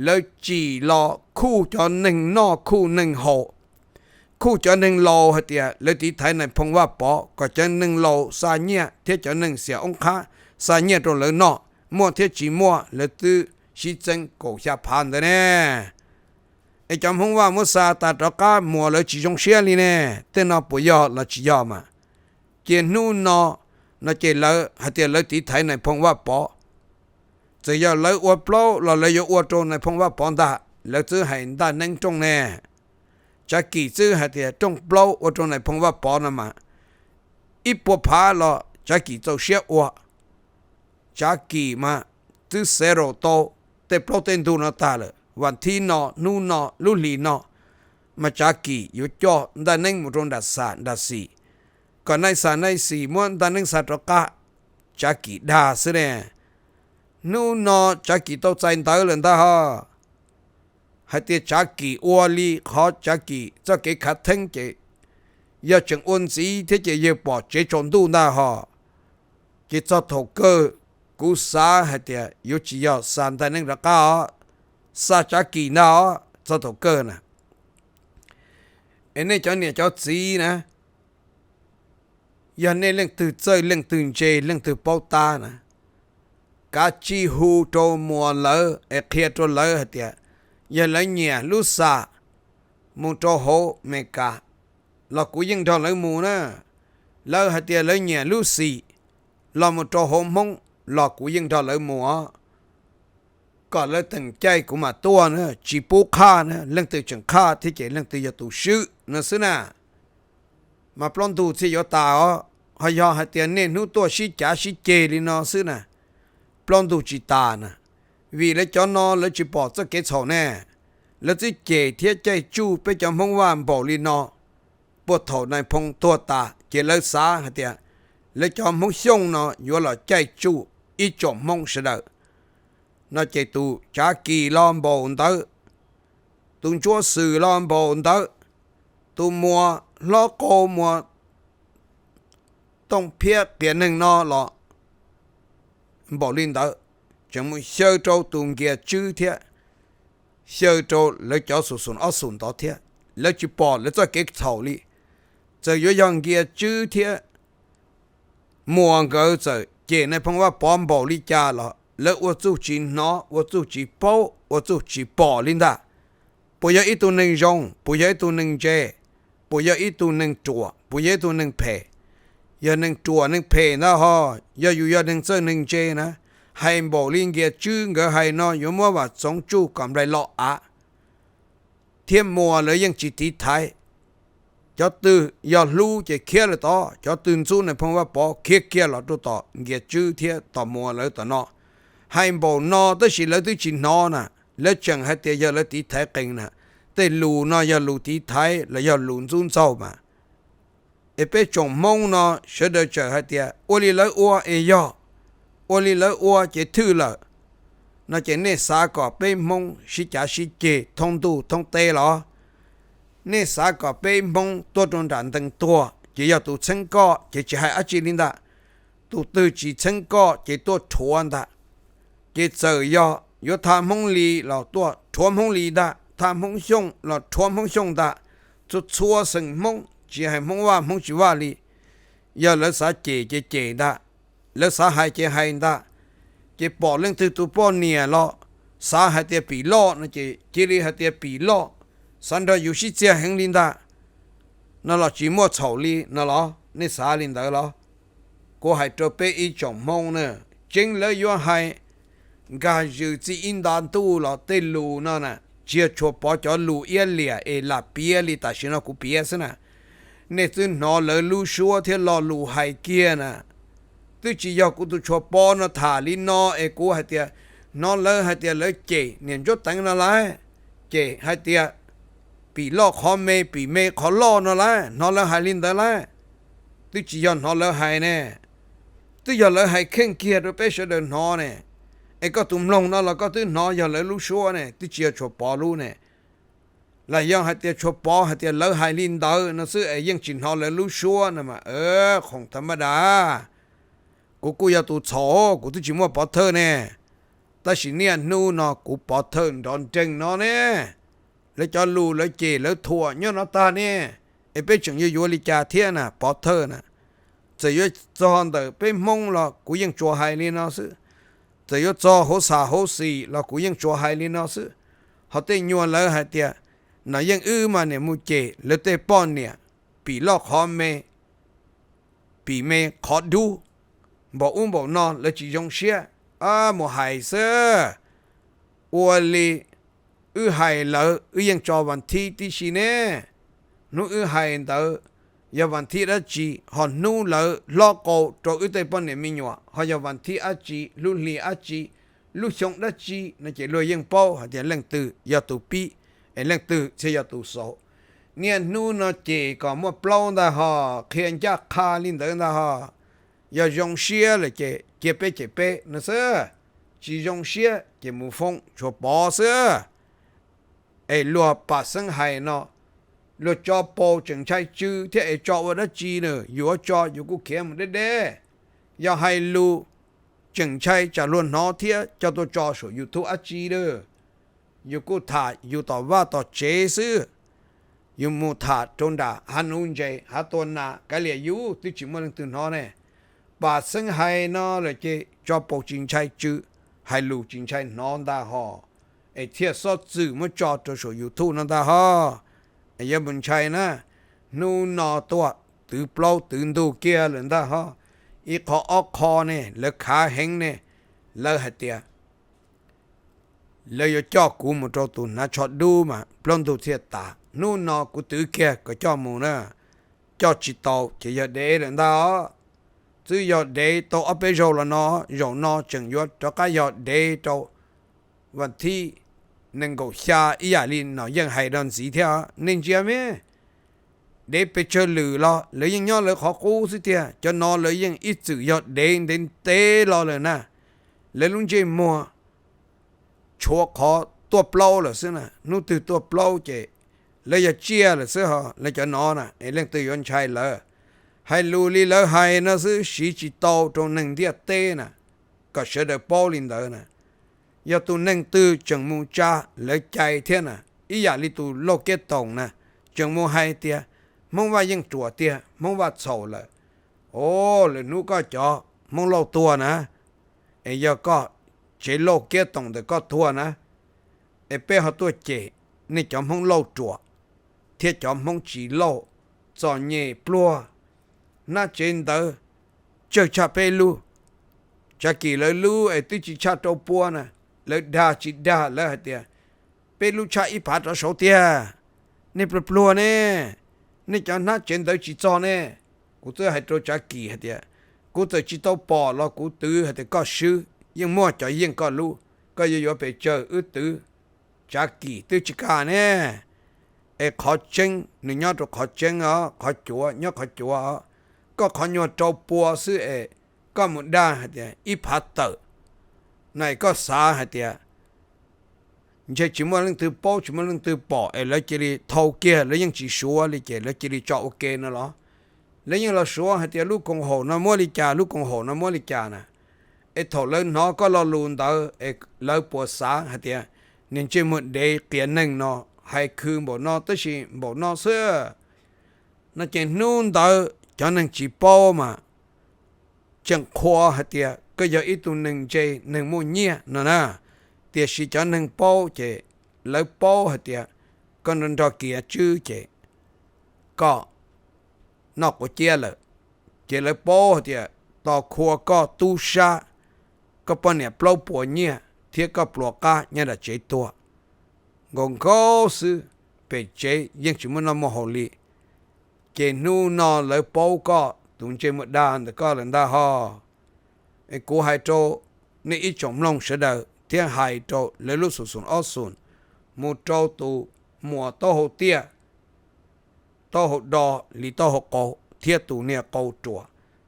lawv tsim los khuj cov neeg noj khuj neeg haus, khuj cov neeg laus hais tias lawv tiv thaiv Nais Phoo Vaj Pov kom cov neeg laus xa nyiaj thiab cov neeg xiam oob qhab xa nyiaj rau lawv noj, muaj thiab tsis muaj lawv twb sib txeeb kaum xya phav ntawd ne. Es cov Hmoob Vaj muab xa tas rov qab Muas lawv tsis zoo siab li ne. Tej no puas yog los tsis yog mas? Ces hnub no, no ces lawv hais tias lawv tiv thaiv Nais Phoo Vaj Pov. Txawm yog lawv ua plaub los lawv yuav ua rau Nais Phoo Vaj Pov ntag, lawv twb hais ntaj neeb rooj ne. Tsav Kis twb hais tias rooj plaub ua rau Nais Phoo Vaj Pov no mas, ib puas phav los Tsav Kis txaus siab ua. Tsav Kis mas twb xav rau tau tej plaub tej ntug no tag lawm, vas thib no hnub no lub hlis no mas Tsav Kis yuav coj ntaj neeb mus rau nram xam nram xis, kom naj xam naj xis muab ntaj neeb xa rov qab. Tsav Kis dag xwb ne. Hnub no Tsav Kis tau txais ntawv lawm ntag ho, hais tias Tsav Kis ua li qhov Tsav Kis txoj kev khav theeb ces yog tseem ua ntxiv thiab ces yawg pom tsev tsaus ntuj ntag ho. Ces txog thaum kawg kuv xav hais tias yuav tsis yog xa ntaj neeb rov qab os, xa Tsav Kis ntag os txog thaum kawg na. Es nej cov niam cov txiv na, yog nej leej twg txawj leej twg ntse leej twg paub tab na, kav tsij hu rau Muas lawv es qhia rau lawv hais tias yog lawv nyiam lub xam mus rau hauv Amelikas los kuv yeej nrog lawv mus na. Lawv hais tias lawv nyiam lub xim los mus rau hauv Hmoob los kuv yeej nrog lawv mus os. kom lawv teem caij kuv mam tuaj na, tsis pub qhaj na, leej twg tseem qhaj thiab ces leej twg yog tus swb no xwb na. Mas plaub ntug thiaj yuav tas os. Ho yog hais tias niaj hnub tuaj sib cav sib ceg li no xwb na, plaub ntug tsis tas na, vim lawv cov no lawv tsis pom txoj kev txhaum ne. Lawv twb cem thiab caij tsuj peb cov Hmoob Vaj npaum li no, puag thaum Nais Phoo tuag tas ces lawv xav hais tias lawv cov Hmoob Xyooj no yuav los caij tsuj ib tsoom Hmoob sawv daws. No ces tus Tsav Kis los npaum ntawd, tus Ntsuab Xwm los npaum ntawd, tus Muas Hlob Qau, Muas Tooj Phiab qias neeg no los npaum li ntawd, tseem mus xyaw rau tus Nkias Tswb thiab xyaw rau lawv cov xum xum ob xum ntawd thiab. Lawv tsis pom lawv txoj kev txhaum li. Txawm yuav yog Nkias Tswb thiab Muas nkawd txawm cem Nais Phoo Vaj Pov npaum li cas los lawv ua txuj tsis hnov, ua txuj tsis paub, ua txuj tsis pom li ntag. Puas yog ib tug neeg zoo? Puas yog ib tug neeg ntse? Puas yog ib tug neeg ruam? Puas yog ib tug neeg phem? Yog neeg ruam neeg phem ntag ho, yog yus yog neeg txawj neeg ntse na, hais npaum li Nkias Tswb nkawd hais no yuav muab Vam Txoov tsuj kom nplaig lo av. Thiab Muas lawv yeej tsis tiv thaiv. Cov twg yog hlub ces khiav lawm tod, cov twg ntxub Nais Phoo Vaj Pov khiav kiag los rau tom Nkias Tswb thiab tom Muas lawv tom no. Hais npaum no tab sis lawv twb tsis hnov na, lawv tseem hais tias yog lawv tiv thaiv qees na. Tej lus no yog lus tiv thaiv los yog lus ntxub ntxaug mas. Es peb tsoom Hmoob no sawv daws txawm hais tias ua li lawv ua es yog, ua li lawv ua ces thwj lawm. No ces nej xav kom peb Hmoob sib cav sib ceg thoob ntuj thoob teb los? Nej xav kom peb Hmoob tuaj rau nram ntees tuag ces yog tus txheeb koj ces tsis hais dab tsi li ntag. Tus twg tsis txheeb koj ces tuaj rhuav ntag. Ces txawm yog yuav tham Hmoob Lis los tuaj rhuav Hmoob Lis ntag, tham Hmoob Xyooj los rhuav Hmoob Xyooj ntag. Txhua txhua xeem Hmoob, tsis hais Hmoob Vaj Hmoob tsis Vaj li, yog lawv xav cem ces cem ntag, lawv xav hais ces hais ntag. Ces pom leej twg tus poj niam los xav hais tias pim loj no ces cia li hais tias pim loj, xav nrog yus sib txiag heev li ntag no los tsis muaj txhaum li no los? Nej xav li ntawd los? Kuv hais rau peb ib tsoom Hmoob na, tseeb lawv yuav hais nkag zws txij ib nta ntuj los tej lus no na, tsis yog Tshuas Pov cov lus iab liam es lam piav li tam sim no kuv piav xwb na. Nej twb hnov lawv lub suab thiab lo lus hais kiag na. Twb tsis yog kuv tus Tshuas Pov no tham li no es kuv hais tias, hnov lawv hais tias lawv cem niam Ntsuab Teev no lawm, cem hais tias pim loj qhov me pim me qhov loj no lawm, hnov lawv hais li ntawd lawm. Twb tsis yog hnov lawv hais ne, twb yog lawv hais kheej kiag rau peb sawv daws hnov ne. Es koj tus mloog no los koj twb hnov yog lawv lub suab ne, twb tsis yog Tshuas Pov lub ne. Los yog hais tias Tshuas Pov hais tias lawv hais li ntawd no xwb es yeej tsis hnov lawv lub suab no mas, khoom tha maj da, kuv kuj yog tus txhaum, kuv twb tsis muaj pov thawj ne. Tab sis niaj hnub no kuv pov thawj nrov nreeg no ne. Lawv cov lus lawv cem lawv thuam nyob no tag ne, es peb tseem yuav yuav li cas thiab na pov thawj na? Txawm yuav txog ntawm peb Hmoob los kuv yeej tsuas hais li no xwb. Txawm yuav txog hauv xam hauv xis los kuv yeej tsuas hais li no xwb. Ho tej nyuag lawv hais tias, no yeej wb mas niam mus cem lawv tej poj niam pim loj qhov me, pim me qhov dub, npaum ub npaum no lawv tsis zoo siab, mus hais xwb. Ua li wb hais lawv wb yeej tso vas thib tib si ne. Hnub wb hais ntawd yog vas thib dab tsi, ho hnub lawv hlob qau rau wb tej poj niam me nyuam ho yog vas thib dab tsi, lub hli dab tsi, lub xyoo dab tsi no ces luag yeej paub hais tias leej twg yog tus pib, es leej twg thiaj yog tus xaus. Niaj hnub no ces kom muaj plaub ntag ho, qhia ncaj qha li ntawd ntag ho. Yog zoo siab lawm ces cia peb cem peb no xwb, tsis zoo siab ces mus foob Tshuas Pov xwb. Es luag pam xeeb hais no, luag tso paus tseem ntshai tsw thiab es tso ua dab tsi na, yuav tso yus kuj khiav mus deb deb. Yog hais lus tseem ntshai tsam luag hnov thiab coj tuaj tso saum YouTube dab tsi lawm. Yus kuj tham yus tom vaj tom tsev xwb. Yus mus tham rau nram hav nuv ntses hav tua nas kav liam yus twb tsis muaj leej twg hnov ne. Pam xeeb hais no lawm ces tso paus tsis ntshai tsw, hais lus tsis ntshai hnov ntag ho, es thiaj xob txwm muab tso rau saum YouTube no ntag ho. Yuav mus ntshai na, hnub no tuaj twv plaub twv ntug kiag lawm ntag ho. Ib qho ob qho ne lawv khav heev ne, lawv hais tias lawv yuav coj kuv mus rau tus hnav tsho dub mas plaub ntug thiaj tas. Hnub no kuv twv kiag kom coj mus na, coj tsis tau ces yog dev lawm ntag os. Twb yog dev tau ob peb zaug los no, zaum no tseem yuav rov qab yog dev rau vas thib nees nkaum xya ib yam li Nom Yeej hais rau ntxiv thiab. Nej ntsia me, dev pes tsawg lwm los lawv yeej nyob lawv qhov qub xwb tiag. Cov no lawv yeej ib txwm yog dev ntev ntev los lawm na. Lawv lub ntsej muag tshuav qhov tuaj plaub lawm xwb na, hnub twg tuaj plaub ces lawv yog tsiaj lawm xwb ho. Lawv cov no na es leej twg yuav ntshai lawv? Hais lus li lawv hais no xwb, siv tsis tau rau neeg ntiaj teb na, kom sawv daws paub li ntawd na. Yog tus neeg twg tseem mus tsa lawv cai thiab na, ib yam li tus Lauj Kiab Toom na, tseem mus hais tias Hmoob Vaj yeej ruam tiag, Hmoob Vaj txhaum lawm. O, lwm hnub koj cov Hmoob Lauj tuag na, es yog koj tsev Lauj Kiab Toom ntawm koj tuag na, es peb ho tuaj cem nej cov Hmoob Lauj ruam thiab cov Hmoob tsis lauj, txom nyem pluag, hnab tsev ntawv tsawg tshaj peb lub. Tsav Kis lawv lub es twb tsis tshaj rau pua na, lawv dag tsis dag lawv hais tias peb lub tshaj ib phav rov saud tiag. Nej pluag pluag ne, nej cov hnab tsev ntawv tsis txog ne. Kuv twb hais rau Tsav Kis hais tias kuv txawm tsis tau pom los kuv twv hais tias koj swb, yeej muaj cov yeej koj lub, koj yuav yuav pes tsawg wb twv. Tsav Kis twb tsis kam ne. Es qhov tseeb nws nyob rau qhov tseeb os, qhov cuav nyob qhov cuav os. Koj qhov nyuag rau pua xwb es koj mus dag hais tias ib phav tawm na, es koj xav hais tias ntshe tsis muaj leej twg paub tsis muaj leej twg pom es lawv cia li thau kiag, lawv yeej tsis suav li ces lawv cia li tso ua ke no los? Lawv yeej los suav hais tias lub koom haum no muab li cas, lub koom haum no muab li cas na. Es thaum lawv hnov koj lo lus ntawd es lawv puas xav hais tias niag ntsej muag dev qias neeg no hais khwv npaum no tab sis npaum no xwb no ces hnub ntawd cov neeg tsis paub mas tseem qhuas hais tias koj yog ib tug neeg ntse, neeg muaj nyiaj no na. Tiam sis cov neeg paub ces lawv paub hais tias koj nrog nrog kiav tswb ces koj noj quav ciab lawm. Ces lawv paub hais tias tos khua koj tub sab, koj poj niam plaub puas nyiaj thiab koj pluas qab nyob nram tsev tuag nkaus nkaus xwb, pem tsev yeej tsis muaj noj muaj haus li. Ces hnub no lawv paub koj tus ntsej muag dag ntawm koj lawm ntag ho. Es kuv hais rau nej ib tsoom mloog sawv daws thiab hais rau lawv lub xum xum ob xum, mus rau tus muam taub hau tiaj, taub hau do li taub hau qau thiab tus niag qau ruam,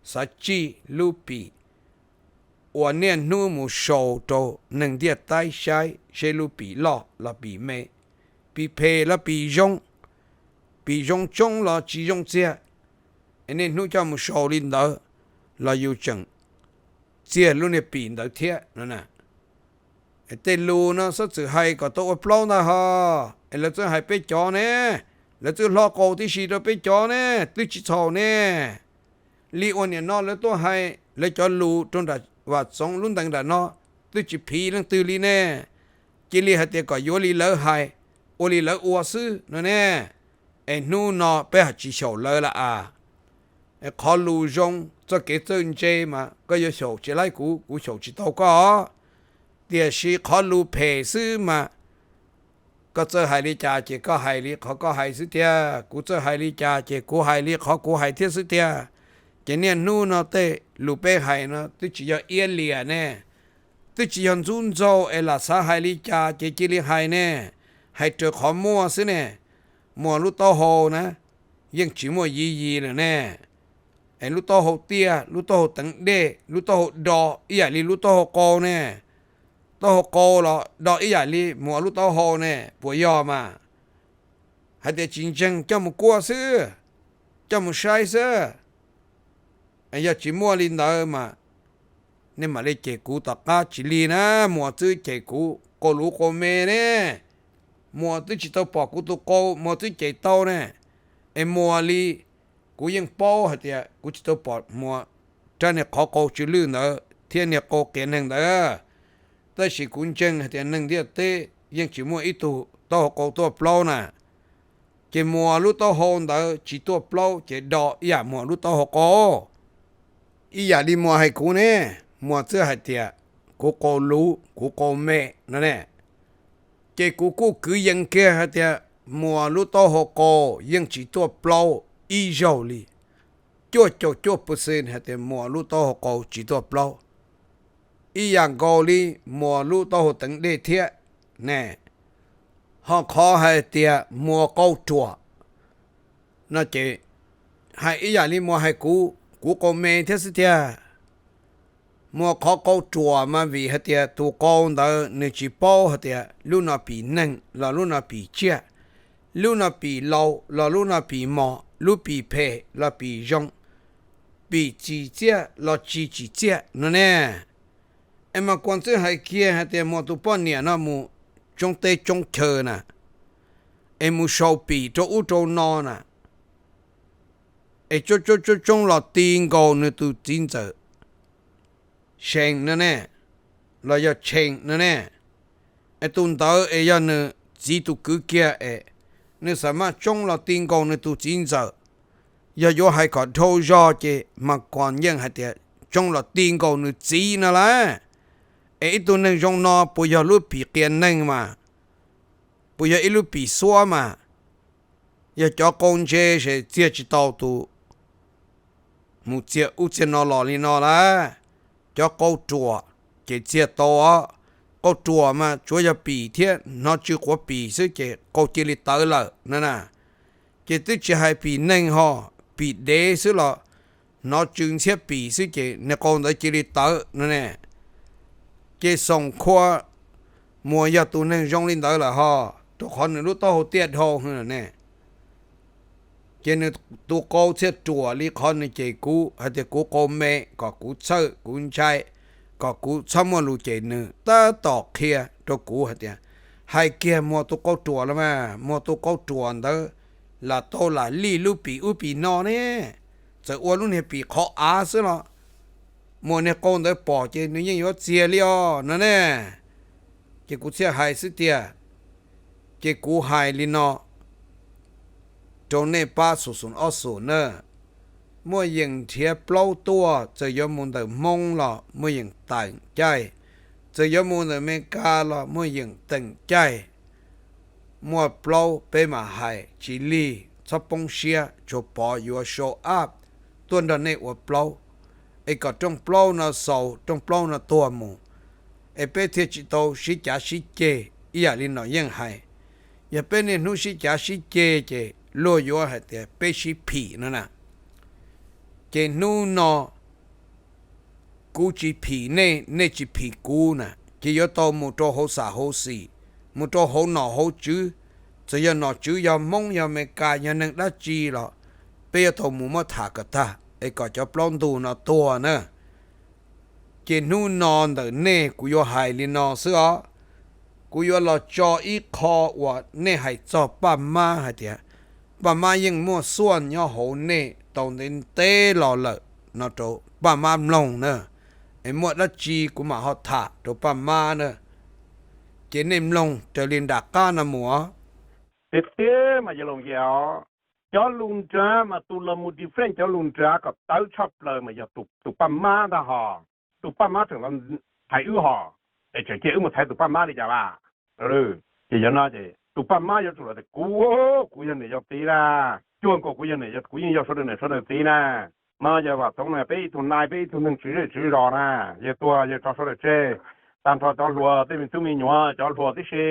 xav tsij lub pim uas niaj hnub mus sau rau neeg ntiaj teb saib seb lub pim loj los pim me, pim phem los pim zoo, pim zoo tshoob los tsis zoo txiag. Es niaj hnub coj mus sau li ntawd los yus tseem txiag lub niag pim ntawd thiab no na. Tej lus no xob txwm hais kom tau ua plaub ntag ho. Es lawv txawj hais peb cov ne, lawv txawj hlob qau tib si rau peb cov ne, twb tsis txhaum ne. Li uas niam no lawv tuaj hais lawv cov lus rau nram Vam Txoov lub ntees nram no, twb tsis phiv leej twg li ne. Cia li hais tias kom yuav li lawv hais, ua li lawv ua xwb no ne. Es hnub no peb ho tsis xyaum lawv lawm as. Qhov lus zoo txoj kev txawj ntse mas koj yuav xyaum tsis laib kuv, kuv xyaum tsis tau koj. Tiam sis qhov lus phem xwb mas koj txawj hais li cas ces koj hais li qhov koj hais xwb tiag, kuv txawj hais li cas ces kuv hais li qhov kuv hais thiab xwb tiag. Ces niaj hnub no tej lus peb hais no twb tsis yog iab liam ne, twb tsis yog ntxub ntxaug es lam xav hais li cas ces cia li hais ne, hais raws qhov muaj xwb ne. Muas lub taub hau na, yeej tsis muaj yiv yis lawm ne. Es lub taub hau tiaj, lub taub hau teev dej, lub taub hau do ib yam li lub taub hau qau ne. Taub hau qau los do ib yam li muas lub taub hau ne, puas yog mas? Hais tias tsis ntseeg coj mus kuaj xwb, coj mus saib xwb. Yog tsis muaj li ntawd mas nej mam li cem kuv tom qab tsis li na. Muas twb cem kuv qau luv qau me ne, muas twb tsis tau pom kuv tus qau muas twb cem tau ne. Es muas li kuv yeej paub hais tias kuv tsis tau pom muas rab niag qhov qau tsw lwj ntawd thiab niag qau qias neeg ntawd. Tab sis kuv ntseeg hais tias neeg ntiaj teb yeej tsis muaj ib tug taub hau qau tuaj plaub na. Ces muas lub taub hau ntawd tsis tuaj plaub ces do ib yam muas lub taub hau qau. Ib yam li muas hais kuv ne, muas twb hais tias kuv qau luv, kuv qau me no ne. Ces kuv kuj kwv yees kiag hais tias Muas lub taub hau qau yeej tsis tuaj plaub ib zaug li. Cuaj caum cuaj percent hais tias Muas lub taub hau qau tsis tuaj plaub. Ib yam nkaus li Muas lub taub hau teev dej thiab ne. Ho qhov hais tias Muas qau ruam no ces hais ib yam li Muas hais kuv, kuv qau me thiab xwb tiag. Muas qhov qau ruam mas vim hais tias tus qau ntawd nws tsis paub hais tias lub no pim neeg los lub no pim tsiaj, lub no pim laus los lub no pim mos, lub pim phem los pim zoo, pim tsim txiaj los tsis tsim txiaj no ne. Es mas kuas txwj hais kiag hais tias Muas tus poj niam no mus tsoob teb tsoob chaw na, es mus sau pim rau ub rau no na, es tsoob tsoob tsoob tsoob los ti nkaus nws tus txiv ntxawm Sees no ne, los yog Tshees no ne. Es tus ntawd es yog nws txiv tus kwv kiag es nws xam maj tsoob los ti nkaus nws tus txiv ntxawm. Yog yuav hais kom dhau zog ces mas kuas yeej hais tias tsoob los ti nkaus nws txiv no lawm. Es ib tug neeg zoo no puas yog lub pim qias neeg mas, puas yog ib lub pim xuab mas? Yog cov qau ntse ces txiag tsis tau tus mus txiag ub txiag no los li no lawm. Cov qau ruam ces txiag tau os. Qau ruam mas tsuav yog pim thiab hnov tsw quav pim xwb ces qau cia li tawv lawm no na. Ces twb tsis hais pim neeg ho, pim dev xwb los hnov tsw ntxhiab pim xwb ces niag qau ntawd cia li tawv no ne. Ces Xoom Khua Muas yog tus neeg zoo li ntawd lawm ho, rau qhov nws lub taub hau tiaj dhau ne. Ces nws tus qau txhiaj ruam li qhov nws cem kuv hais tias kuv qau me kom kuv txhawj kuv ntshai, kom kuv txhob muaj lus cem nws, tab tom qhia rau kuv hais tias hais kiag Muas tus qau ruam los mas, Muas tus qau ruam ntawd lam tau lam lij lub pim ub pim no ne. Txawm ua lub niag pim qhov av xwb los Muas niag qau ntawd pom ces nws yeej yuav txiag li os no ne. Ces kuv thiaj hais xwb tiag. Ces kuv hais li no rau nej pab xum xum ob xum na. Muaj yeem nrhiav plaub tuaj, txawm yuav mus ntawm Hmoob los muaj yeem teem caij, txawm yuav mus ntawm Amelikas los muaj yeem teem caij. Muaj plaub peb mam hais, tsis lig txhob poob siab, tsuas pov yuav show up tuaj nrog nej ua plaub, es kom rooj plaub no xaus, rooj plaub no tuag mus, es peb thiaj tsis tau sib cav sib ceg ib yam li Nom Yeej hais. Yog peb niaj hnub sib cav sib ceg ces luag yuav hais tias peb sib phim no na. Ces hnub no kuv tsis phim nej, nej tsis phim kuv na, ces yuav tau mus rau hauv xam hauv xis, mus rau hauv nom hauv tswv. Txawm yog nom tswv yog Hmoob yog Amelikas yog neeg dab tsi los peb yuav tau mus muab tham kom tag es kom cov plaub ntug no tuag na. Ces hnub no ntawm nej kuv yuav hais li no xwb os. Kuv yuav los tso ib qho uas nej hais txog Paj Mab hais tias Paj Mab yeej muaj xuaj nyob hauv nej tau ntev ntev los lawm no rau Paj Mab mloog na. Es muaj dab tsi kuv mam ho tham rau Paj Mab na. Ces nej mloog raws li nram qab no mus os. Tiag tiag mas yog Loos Yia os, cov lus nrad mas tus los mus different cov lus nrad kom tawv tshaj plaws mas yog tus Paj Mab ntag hos. Tus Paj Mab tseem los thaiv wb hos, es tseem cia wb mus thaiv tus Paj Mab li cas las? Ces yog no ces tus Paj Mab yuav tsum los tias kuv, kuv yog niam yau txiv na, cuag nkaus kuv yog niam, kuv yeej yog sawv daws niam sawv daws txiv na. No yog Vam Txoov na, peb ib tug nai, peb ib tug neeg tswv zej tswv zos na, yawg tuag yawg tso sawv daws tseg, tag nrho cov hluas tej me tub me nyuam cov hluas tib si,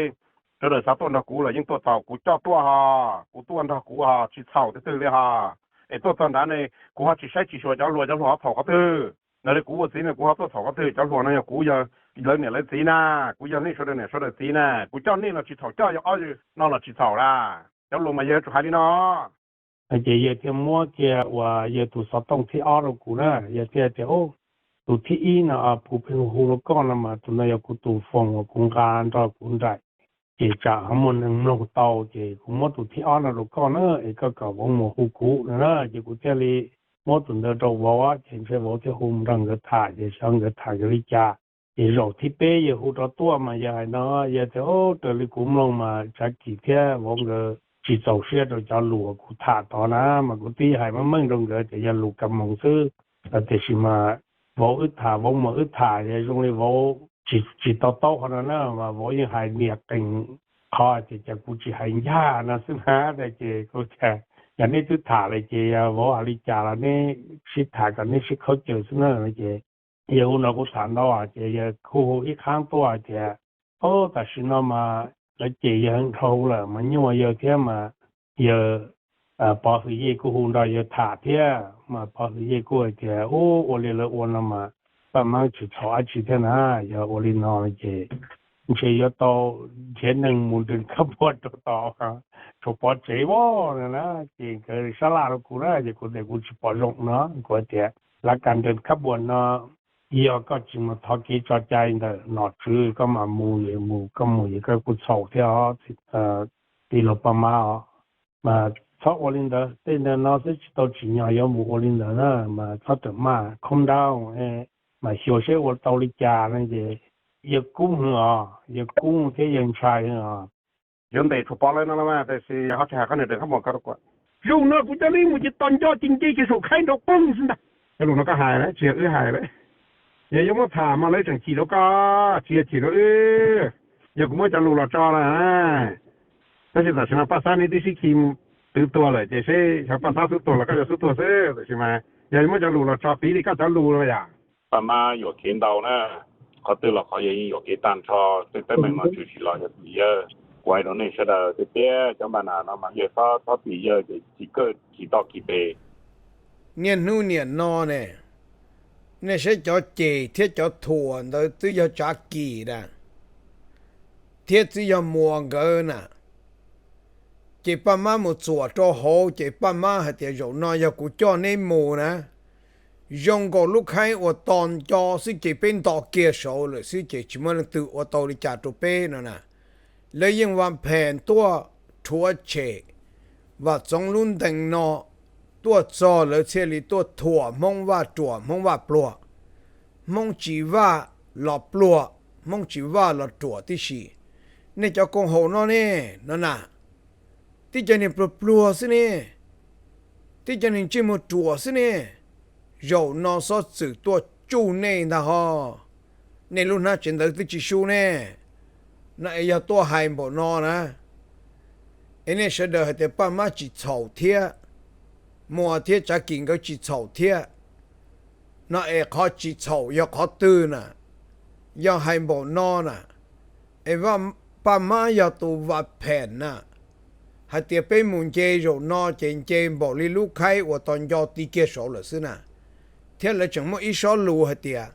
sawv daws xav tuaj nrog kuv los yeej tuaj txhaum, kuv coj tuaj hos, kuv tuaj nrog kuv hos tsis txhaum twg twg li hos. Es tuaj txog nrad ne, kuv ho tsis saib tsis xyuas cov hluas, cov hluas ho txhaum qhov twg. Ntawd li kuv ua txiv ne kuv ho tuaj txhaum qhov twg? Cov hluas no yog kuv, yog lawv niam lawv txiv na, kuv yog nej sawv daws niam sawv daws txiv na, kuv coj nej los tsis txhaum, coj yawg ob yawg no los tsis txhaum las. Cov hluas mas yawg yuav tsum hais li no. Ces yawg thiaj muab kiag uas yawg tus xov tooj thib ob rau kuv na, yawg thiaj tias, tus thib ib no kuv pheej hu rau koj no mas tus no yog kuv tus foos uas kuv nqa nrog kuv nraim, ces tsam ho muaj neeg mloog tau, ces kuv muab tus thib ob no rau koj na, es koj kom vauv mus hu kuv no na. Ces kuv thiaj li muab tus ntawd rau vauv, ces ntshe vauv thiaj hu nrog nkawd tham, ces xyov nkawd tham nkawd li cas. Ces zaum thib peb yawg hu rau tuaj mas yawg hais no, yawg tias, raws li kuv mloog mas Tsav Kis thiab vauv nkawd tsis txaus siab rau cov lus uas kuv tham tod na, mas kuv twb hais meej meej rau nkawd tias yog lus kas moos xwb, tiam sis mas vauv wb tham, vauv muam wb tham es zoo li vauv tsis tau taub qhov no na, mas vauv yeej hais niam qees qhov tias cas kuv tsis hais ncaj no xwb na. Ces kuv tias yog nej twb tham lawm ces yog vauv hais li cas los nej sib tham kom nej sib khaub ncaws xwb na. Ces yawg hu nrog kuv tham ntau ces yawg kuj hu ib qhab tuaj hais tias, o, tam sim no mas lawv cem yawg dhau lawm mas nyuaj yawg thiab mas yawg Pov Hwm Yej kuj hu nrog yawg tham thiab mas Pov Hwm Yej kuj hais tias, u, ua li lawv ua no mas paj mab tsis txhaum dab tsi thiab na. Yog ua li no ces ntshe yuav tau nrhiav neeg mus nrog khab puas rau tom Tshuas Pov tsev as no na. Ces nkawd sab laj rau kuv na ces kuv tias kuv tsis pom zoo no, kuv tias lawv ka nrog khab puas no, yog koj tsis mus thov kev tso cai ntawm nom tswv koj mam mus, mus koj mus es koj kuj txhaum thiab os, tij laug Paj Mab os. Mas txhob ua li ntawd, tej ntawd no xwb tsis tau tsim nyog yuav mus ua li ntawd na. Mas txhob rawm maj, calm down, mas xyuas seb ua tau li cas no ces yawg kub heev os, yawg kub thiab yawg ntshai heev os. Yuav ntes Tshuas Pov lawv no los mas, tiam sis ho tsis hais qhov niag Deev Khab Muas ko rau kuv. Zaum no kuv coj neb mus ces tos nco ces nce kiag saum khaib nrov poob xwb ntag. Cov lus no koj hais na, tsis yog wb hais li. Yog yuav muab tham mas lawv tseem chim rau koj, tsis yog chim rau wb. Yog kuv muab cov lus los tso na, tab sis tam sim no Paj Xab neb twb sib khi twv tuag lawm ces seb xyov Paj Xab xub tuag los koj yuav xub tuag xwb. Tam sis mas yog muab cov lus los tso piv li koj cov lus no yom. Paj Mab yuam kev ntau na, qhov twg los qhov yog yeej yuam kev tag nrho, tej teeb meem no tshwm sim los yog tim yawg. Kuv hais rau nej sawv daws tiag tiag, cov npa nas no mas yawg txhob txhob tim yawg ces tsis kawj tsis toj kis tes. Niaj hnub niam no ne, nej saib cov cem thiab cov thuam ntawd twb yog Tsav Kis na, thiab twb yog Muas nkawd na. Ces Paj Mab mus txuam rau hauv ces Paj Mab hais tias zaum no yog kuv coj neb mus na, zoo nkaus lub khaib uas tos nco xwb ces peb nto kiag saud lawm xwb ces tsis muaj leej twg ua tau li cas rau peb no na. Lawv yeej Vaj Phem tuaj rhuav tshem Vam Txoov lub ntees no tuaj txog lawv thiaj li tuaj thuam Hmoob Vaj ruam Hmoob Vaj pluag. Hmoob tsis vaj los pluag, Hmoob tsis vaj los ruam tib si. Nej cov koom haum no ne, no na, tib cov niag pluag pluag xwb ne, tib cov niag ntsej muag ruam xwb ne. Zaum no xob txwm tuaj tsuj nej ntag ho. Nej lub hnab tsev ntawd twb tsis sub ne, no es yog tuaj hais npaum no na, es nej sawv daws hais tias Paj Mab tsis txhaum thiab, Muas thiab Tsav Kis nkawd tsis txhaum thiab, no es qhov tsis txhaum yog qhov twg na? Yog hais npaum no na, es Paj Mab yog tus Vaj Phem na, hais tias peb mus nce zaum no ces nce npaum li lub khaib uas tos nco ti kiag saud lawm xwb na. Thiab lawv tseem muaj ib sob lus hais tias,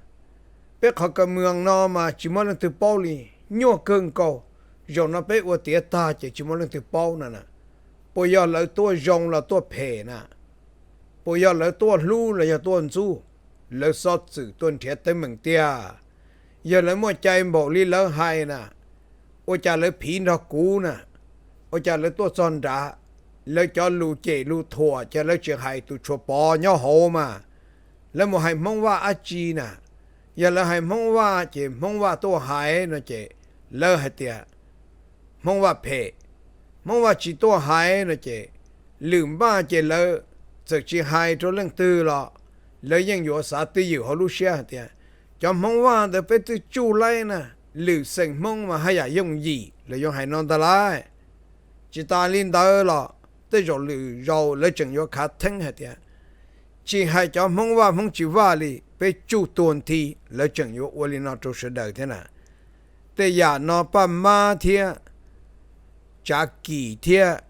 peb qhov kaw mws no mas tsis muaj leej twg paub li, nyuaj kawg nkaus, zaum no peb ua tiav tag ces tsis muaj leej twg paub no na. Puas yog lawv tuaj zoo los tuaj phem na? Puas yog lawv tuaj hlub los yog tuaj ntxub? Lawv xob txwm tuaj nrhiav teeb meem tiag. Yog lawv muaj cai npaum li lawv hais na, ua cas lawv phiv nrog kuv na? Ua cas lawv tuaj txog nrad, lawv cov lus cem lus thuam ces lawv tsis hais tus Tshuas Pov nyob hauv mas, lawv mus hais Hmoob Vaj dab tsi na? Yog lawv hais Hmoob Vaj ces Hmoob Vaj tuaj hais no ces lawv hais tias Hmoob Vaj phem, Hmoob Vaj tsis tuaj hais no ces lwm npaj ces lawv txawm tsis hais rau leej twg los lawv yeej yuav xav twj ywm hauv lub siab hais tias cov Hmoob Vaj ntawd peb twb tsuj laib na, lwm xeem Hmoob mas haj yam yooj yim, lawv yuav hais no ntag lauj. Tsis tas li ntawd los tej zaum lwm zaus lawv tseem yuav khav theeb hais tias tsis hais cov Hmoob Vaj Hmoob tsis Vaj li, peb tsuj tuag nthi, lawv tseem yuav ua li no rau sawv daws thiab na. Tej yam no Paj Mab thiab Tsav Kis thiab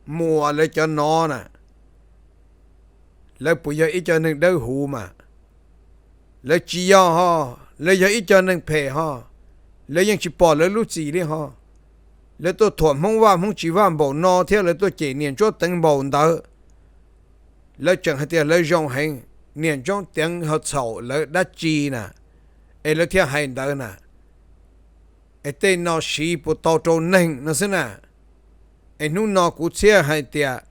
Muas lawv cov no na, lawv puas yog ib co neeg dawb huv mas? Lawv tsis yog ho, lawv yog ib co neeg phem ho, lawv yeej tsis pom lawv lub txim li ho. Lawv tuaj thuam Hmoob Vaj Hmoob tsis Vaj npaum no thiab lawv tuaj cem niam Ntsuab Teev npaum ntawd, lawv tseem hais tias lawv zoo heev, niam Ntsuab Teev ho txhaum lawv dab tsi na, es lawv thiaj hais ntawd na. Es tej no siv puas tau rau neeg no xwb na. Es hnub no kuv thiaj hais tias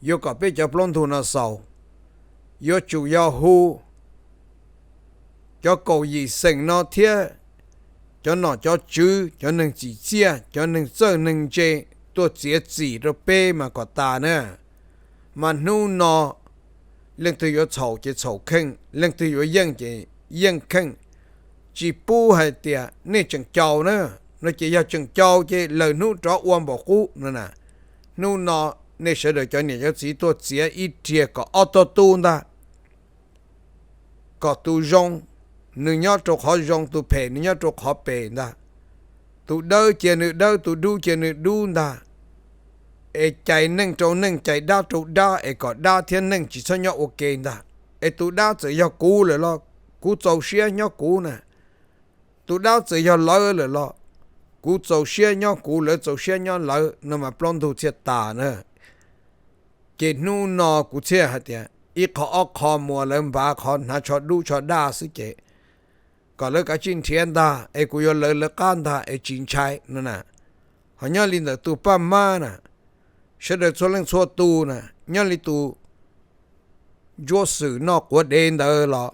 yuav kom peb cov plaub ntug no xaus, yuav tsum yog hu cov kaum yim xeem no thiab cov nom cov tswv, cov neeg txim txiaj, cov neeg txawj neeg ntse tuaj txiav txim rau peb mas kom tas na. Mas hnub no leej twg yuav txhaum ces txhaum kheej, leej twg yuav yeej ces yeej kheej. Tsis pub hais tias nej tseem caus na, no ces yog tseem cau ces lawm hnub rov ua npaum qub no na. Hnub no nej sawv daws cov niam cov txiv tuaj txiav ib riag kom ob tog tu ntag, kom tus zoo nws nyob rau qhov zoo, tus phem nws nyob rau qhov phem ntag, tus dawb cia nws dawb, tus dub cia nws dub ntag, es cais neej rau neej, cais dab rau dab, es kom dab thiab neej tsis txhob nyob ua ke ntag. Es tus dab txawm yog kuv lawm los kuv txaus siab nyob kuv na, tus dab txawm yog lawv lawm los kuv txaus siab nyob kuv, lawv txaus siab nyob lawv no mas plaub ntug thiaj tas na. Ces hnub no kuv thiaj hais tias ib qho ob qho muas lawv npav qhov hnav tsho dub tsho daj xwb ces kom lawv kav tsij nrhiav ntag, es kuv yuav lawv lawv qab ntag es tsis ntshai no na. Ho nyob li ntawm tus Paj Mab na, sawv daws txhua leej txhua tus na, nyob li tus Ntsuab Xwm noj quav dev ntawd los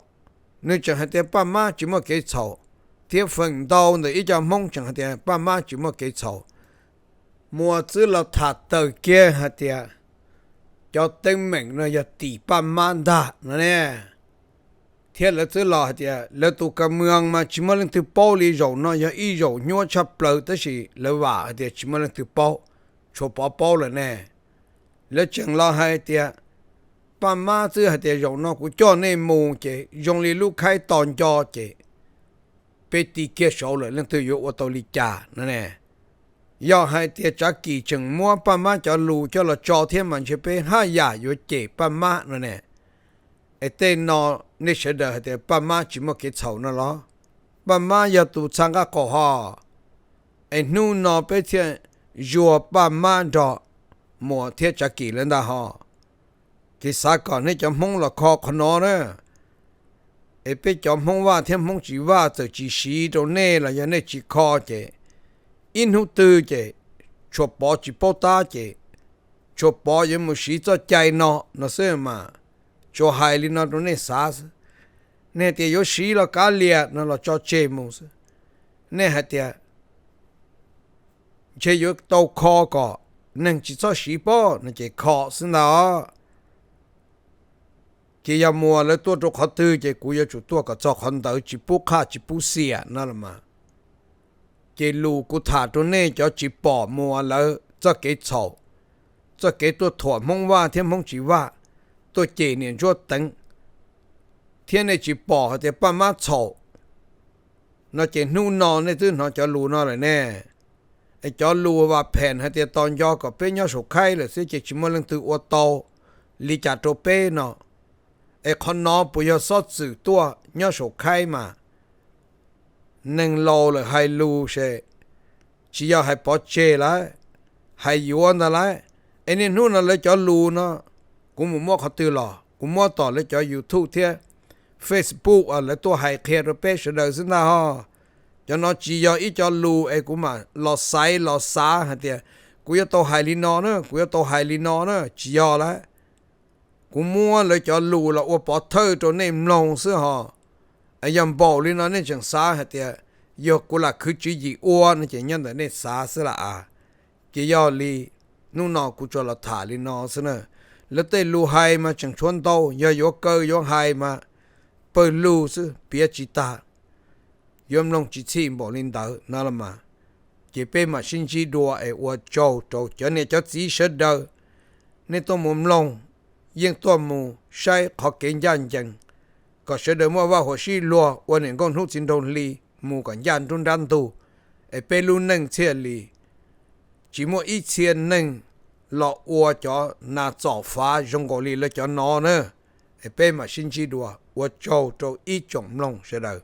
nws tseem hais tias Paj Mab tsis muaj kev txhaum, thiab feem ntau ntawm ib co Hmoob tseem hais tias Paj Mab tsis muaj kev txhaum. Muas twb los tham tawm kiag hais tias cov teeb meem no yog tim Paj Mab ntag no ne. Thiab lawv twb los hais tias lawv tus ka mws mas tsis muaj leej twg paub li, zaum no yog ib zaum nyuaj tshaj plaws, tab sis lawv vam hais tias tsis muaj leej twg paub, tshuav Pov paub lawm ne. Lawv tseem los hais tias Paj Mab twb hais tias zaum no kuv coj nej mus ces zoo li lub khaib to nco ces peb tig kiag saud lawm leej twg yuav ua tau li cas no ne. Yog hais tias Tsav Kis tseem muab Paj Mab cov lus coj los tso thiab mas ntshe peb haj yam yuav cem Paj Mab no ne. Es tej no nej sawv daws hais tias Paj Mab tsis muaj kev txhaum no los? Paj Mab yog tus txha nqaj qaum ho, es hnub no peb thiaj zuag Paj Mab nrog Muas thiab Tsav Kis lawv ntag ho. Ces xav kom nej cov Hmoob los kho qhov no na. Es peb cov Hmoob Vaj thiab Hmoob tsis Vaj txawm tsis siv rau nej los yog nej tsis kho ces ib hnub twg ces Tshuas Pov tsis paub tab ces Tshuas Pov yuav mus siv txoj cai no no xwb mas. Tsuas hais li no rau nej xav xwb. Nej hais tias yuav siv los kav liam no los tso tseg mus xwb. Nej hais tias ntshe yuav tau kho kom neeg tsis txhob siv pob no ces kho xwb ntag. Ces yog Muas lawv tuaj rau qhov twg ces kuv yuav tsum tuaj kom txog qhov ntawd, tsis pub qhaj tsis pub xiam no los mas. Ces lus kuv tham rau nej cov tsis pom Muas lawv txoj kev txhaum, txoj kev tuaj thuam Hmoob Vaj thiab Hmoob tsis Vaj, tuaj cem niam Ntsuab Teev, thiab nej tsis pom hais tias Paj Mab txhaum no ces hnub no nej twb hnov cov lus no lawm ne. Es cov lus vam phem hais tias tos nco kom peb nyob saum khaib lawm xwb ces tsis muaj leej twg ua tau li cas rau peb no. Es qhov no puas yog xob txwm tuaj nyob saum khaib mas? Neeg laus lawm hais lus ces tsis yog hais pov tseg lawm, hais yuav ntag lauj. Es niaj hnub no lawv cov lus no kuv mus muab qhov twg los? Kuv muab tom lawv cov YouTube thiab Facebook lawv tuaj hais qhia rau peb sawv daws xwb ntag ho. Cov no tsis yog ib co lus es kuv mam los xaiv los xav hais tias kuv yuav tau hais li no na, kuv yuav tau hais li no na, tsis yog lawm. Kuv muab lawv cov lus los ua pov thawj rau nej mloog xwb ho. Yog npaum li no nej tseem xav hais tias yog kuv lam khwv tswv yim ua no ces nyob ntawm nej xav xwb lam a. Ces yog li hnub no kuv tsuas los tham li no xwb na. Lawv tej lus hais mas tseem tshuav ntau, yog yuav kaw yuav hais mas pawg lug xwb piav tsis tag, yuav mloog tsis txhij npaum li ntawd no los mas. Ces peb mam sib ntsib dua es ua tsaug rau cov niam cov txiv sawv daws. Nej tuaj mus mloog, yeej tuaj mus saib qhov kev ncaj ncees, kom sawv daws muaj vaj huam sib luag ua niam nkauj hnub txiv nraug hli mus kom ncaj nruab nrab ntug, es peb lub neej thiaj li tsis muaj ib txhia neeg los ua cov nas txom fav zoo nkaus li lawv cov no na. Es peb mam sib ntsib dua, ua tsaug rau ib tsoom mloog sawv daws.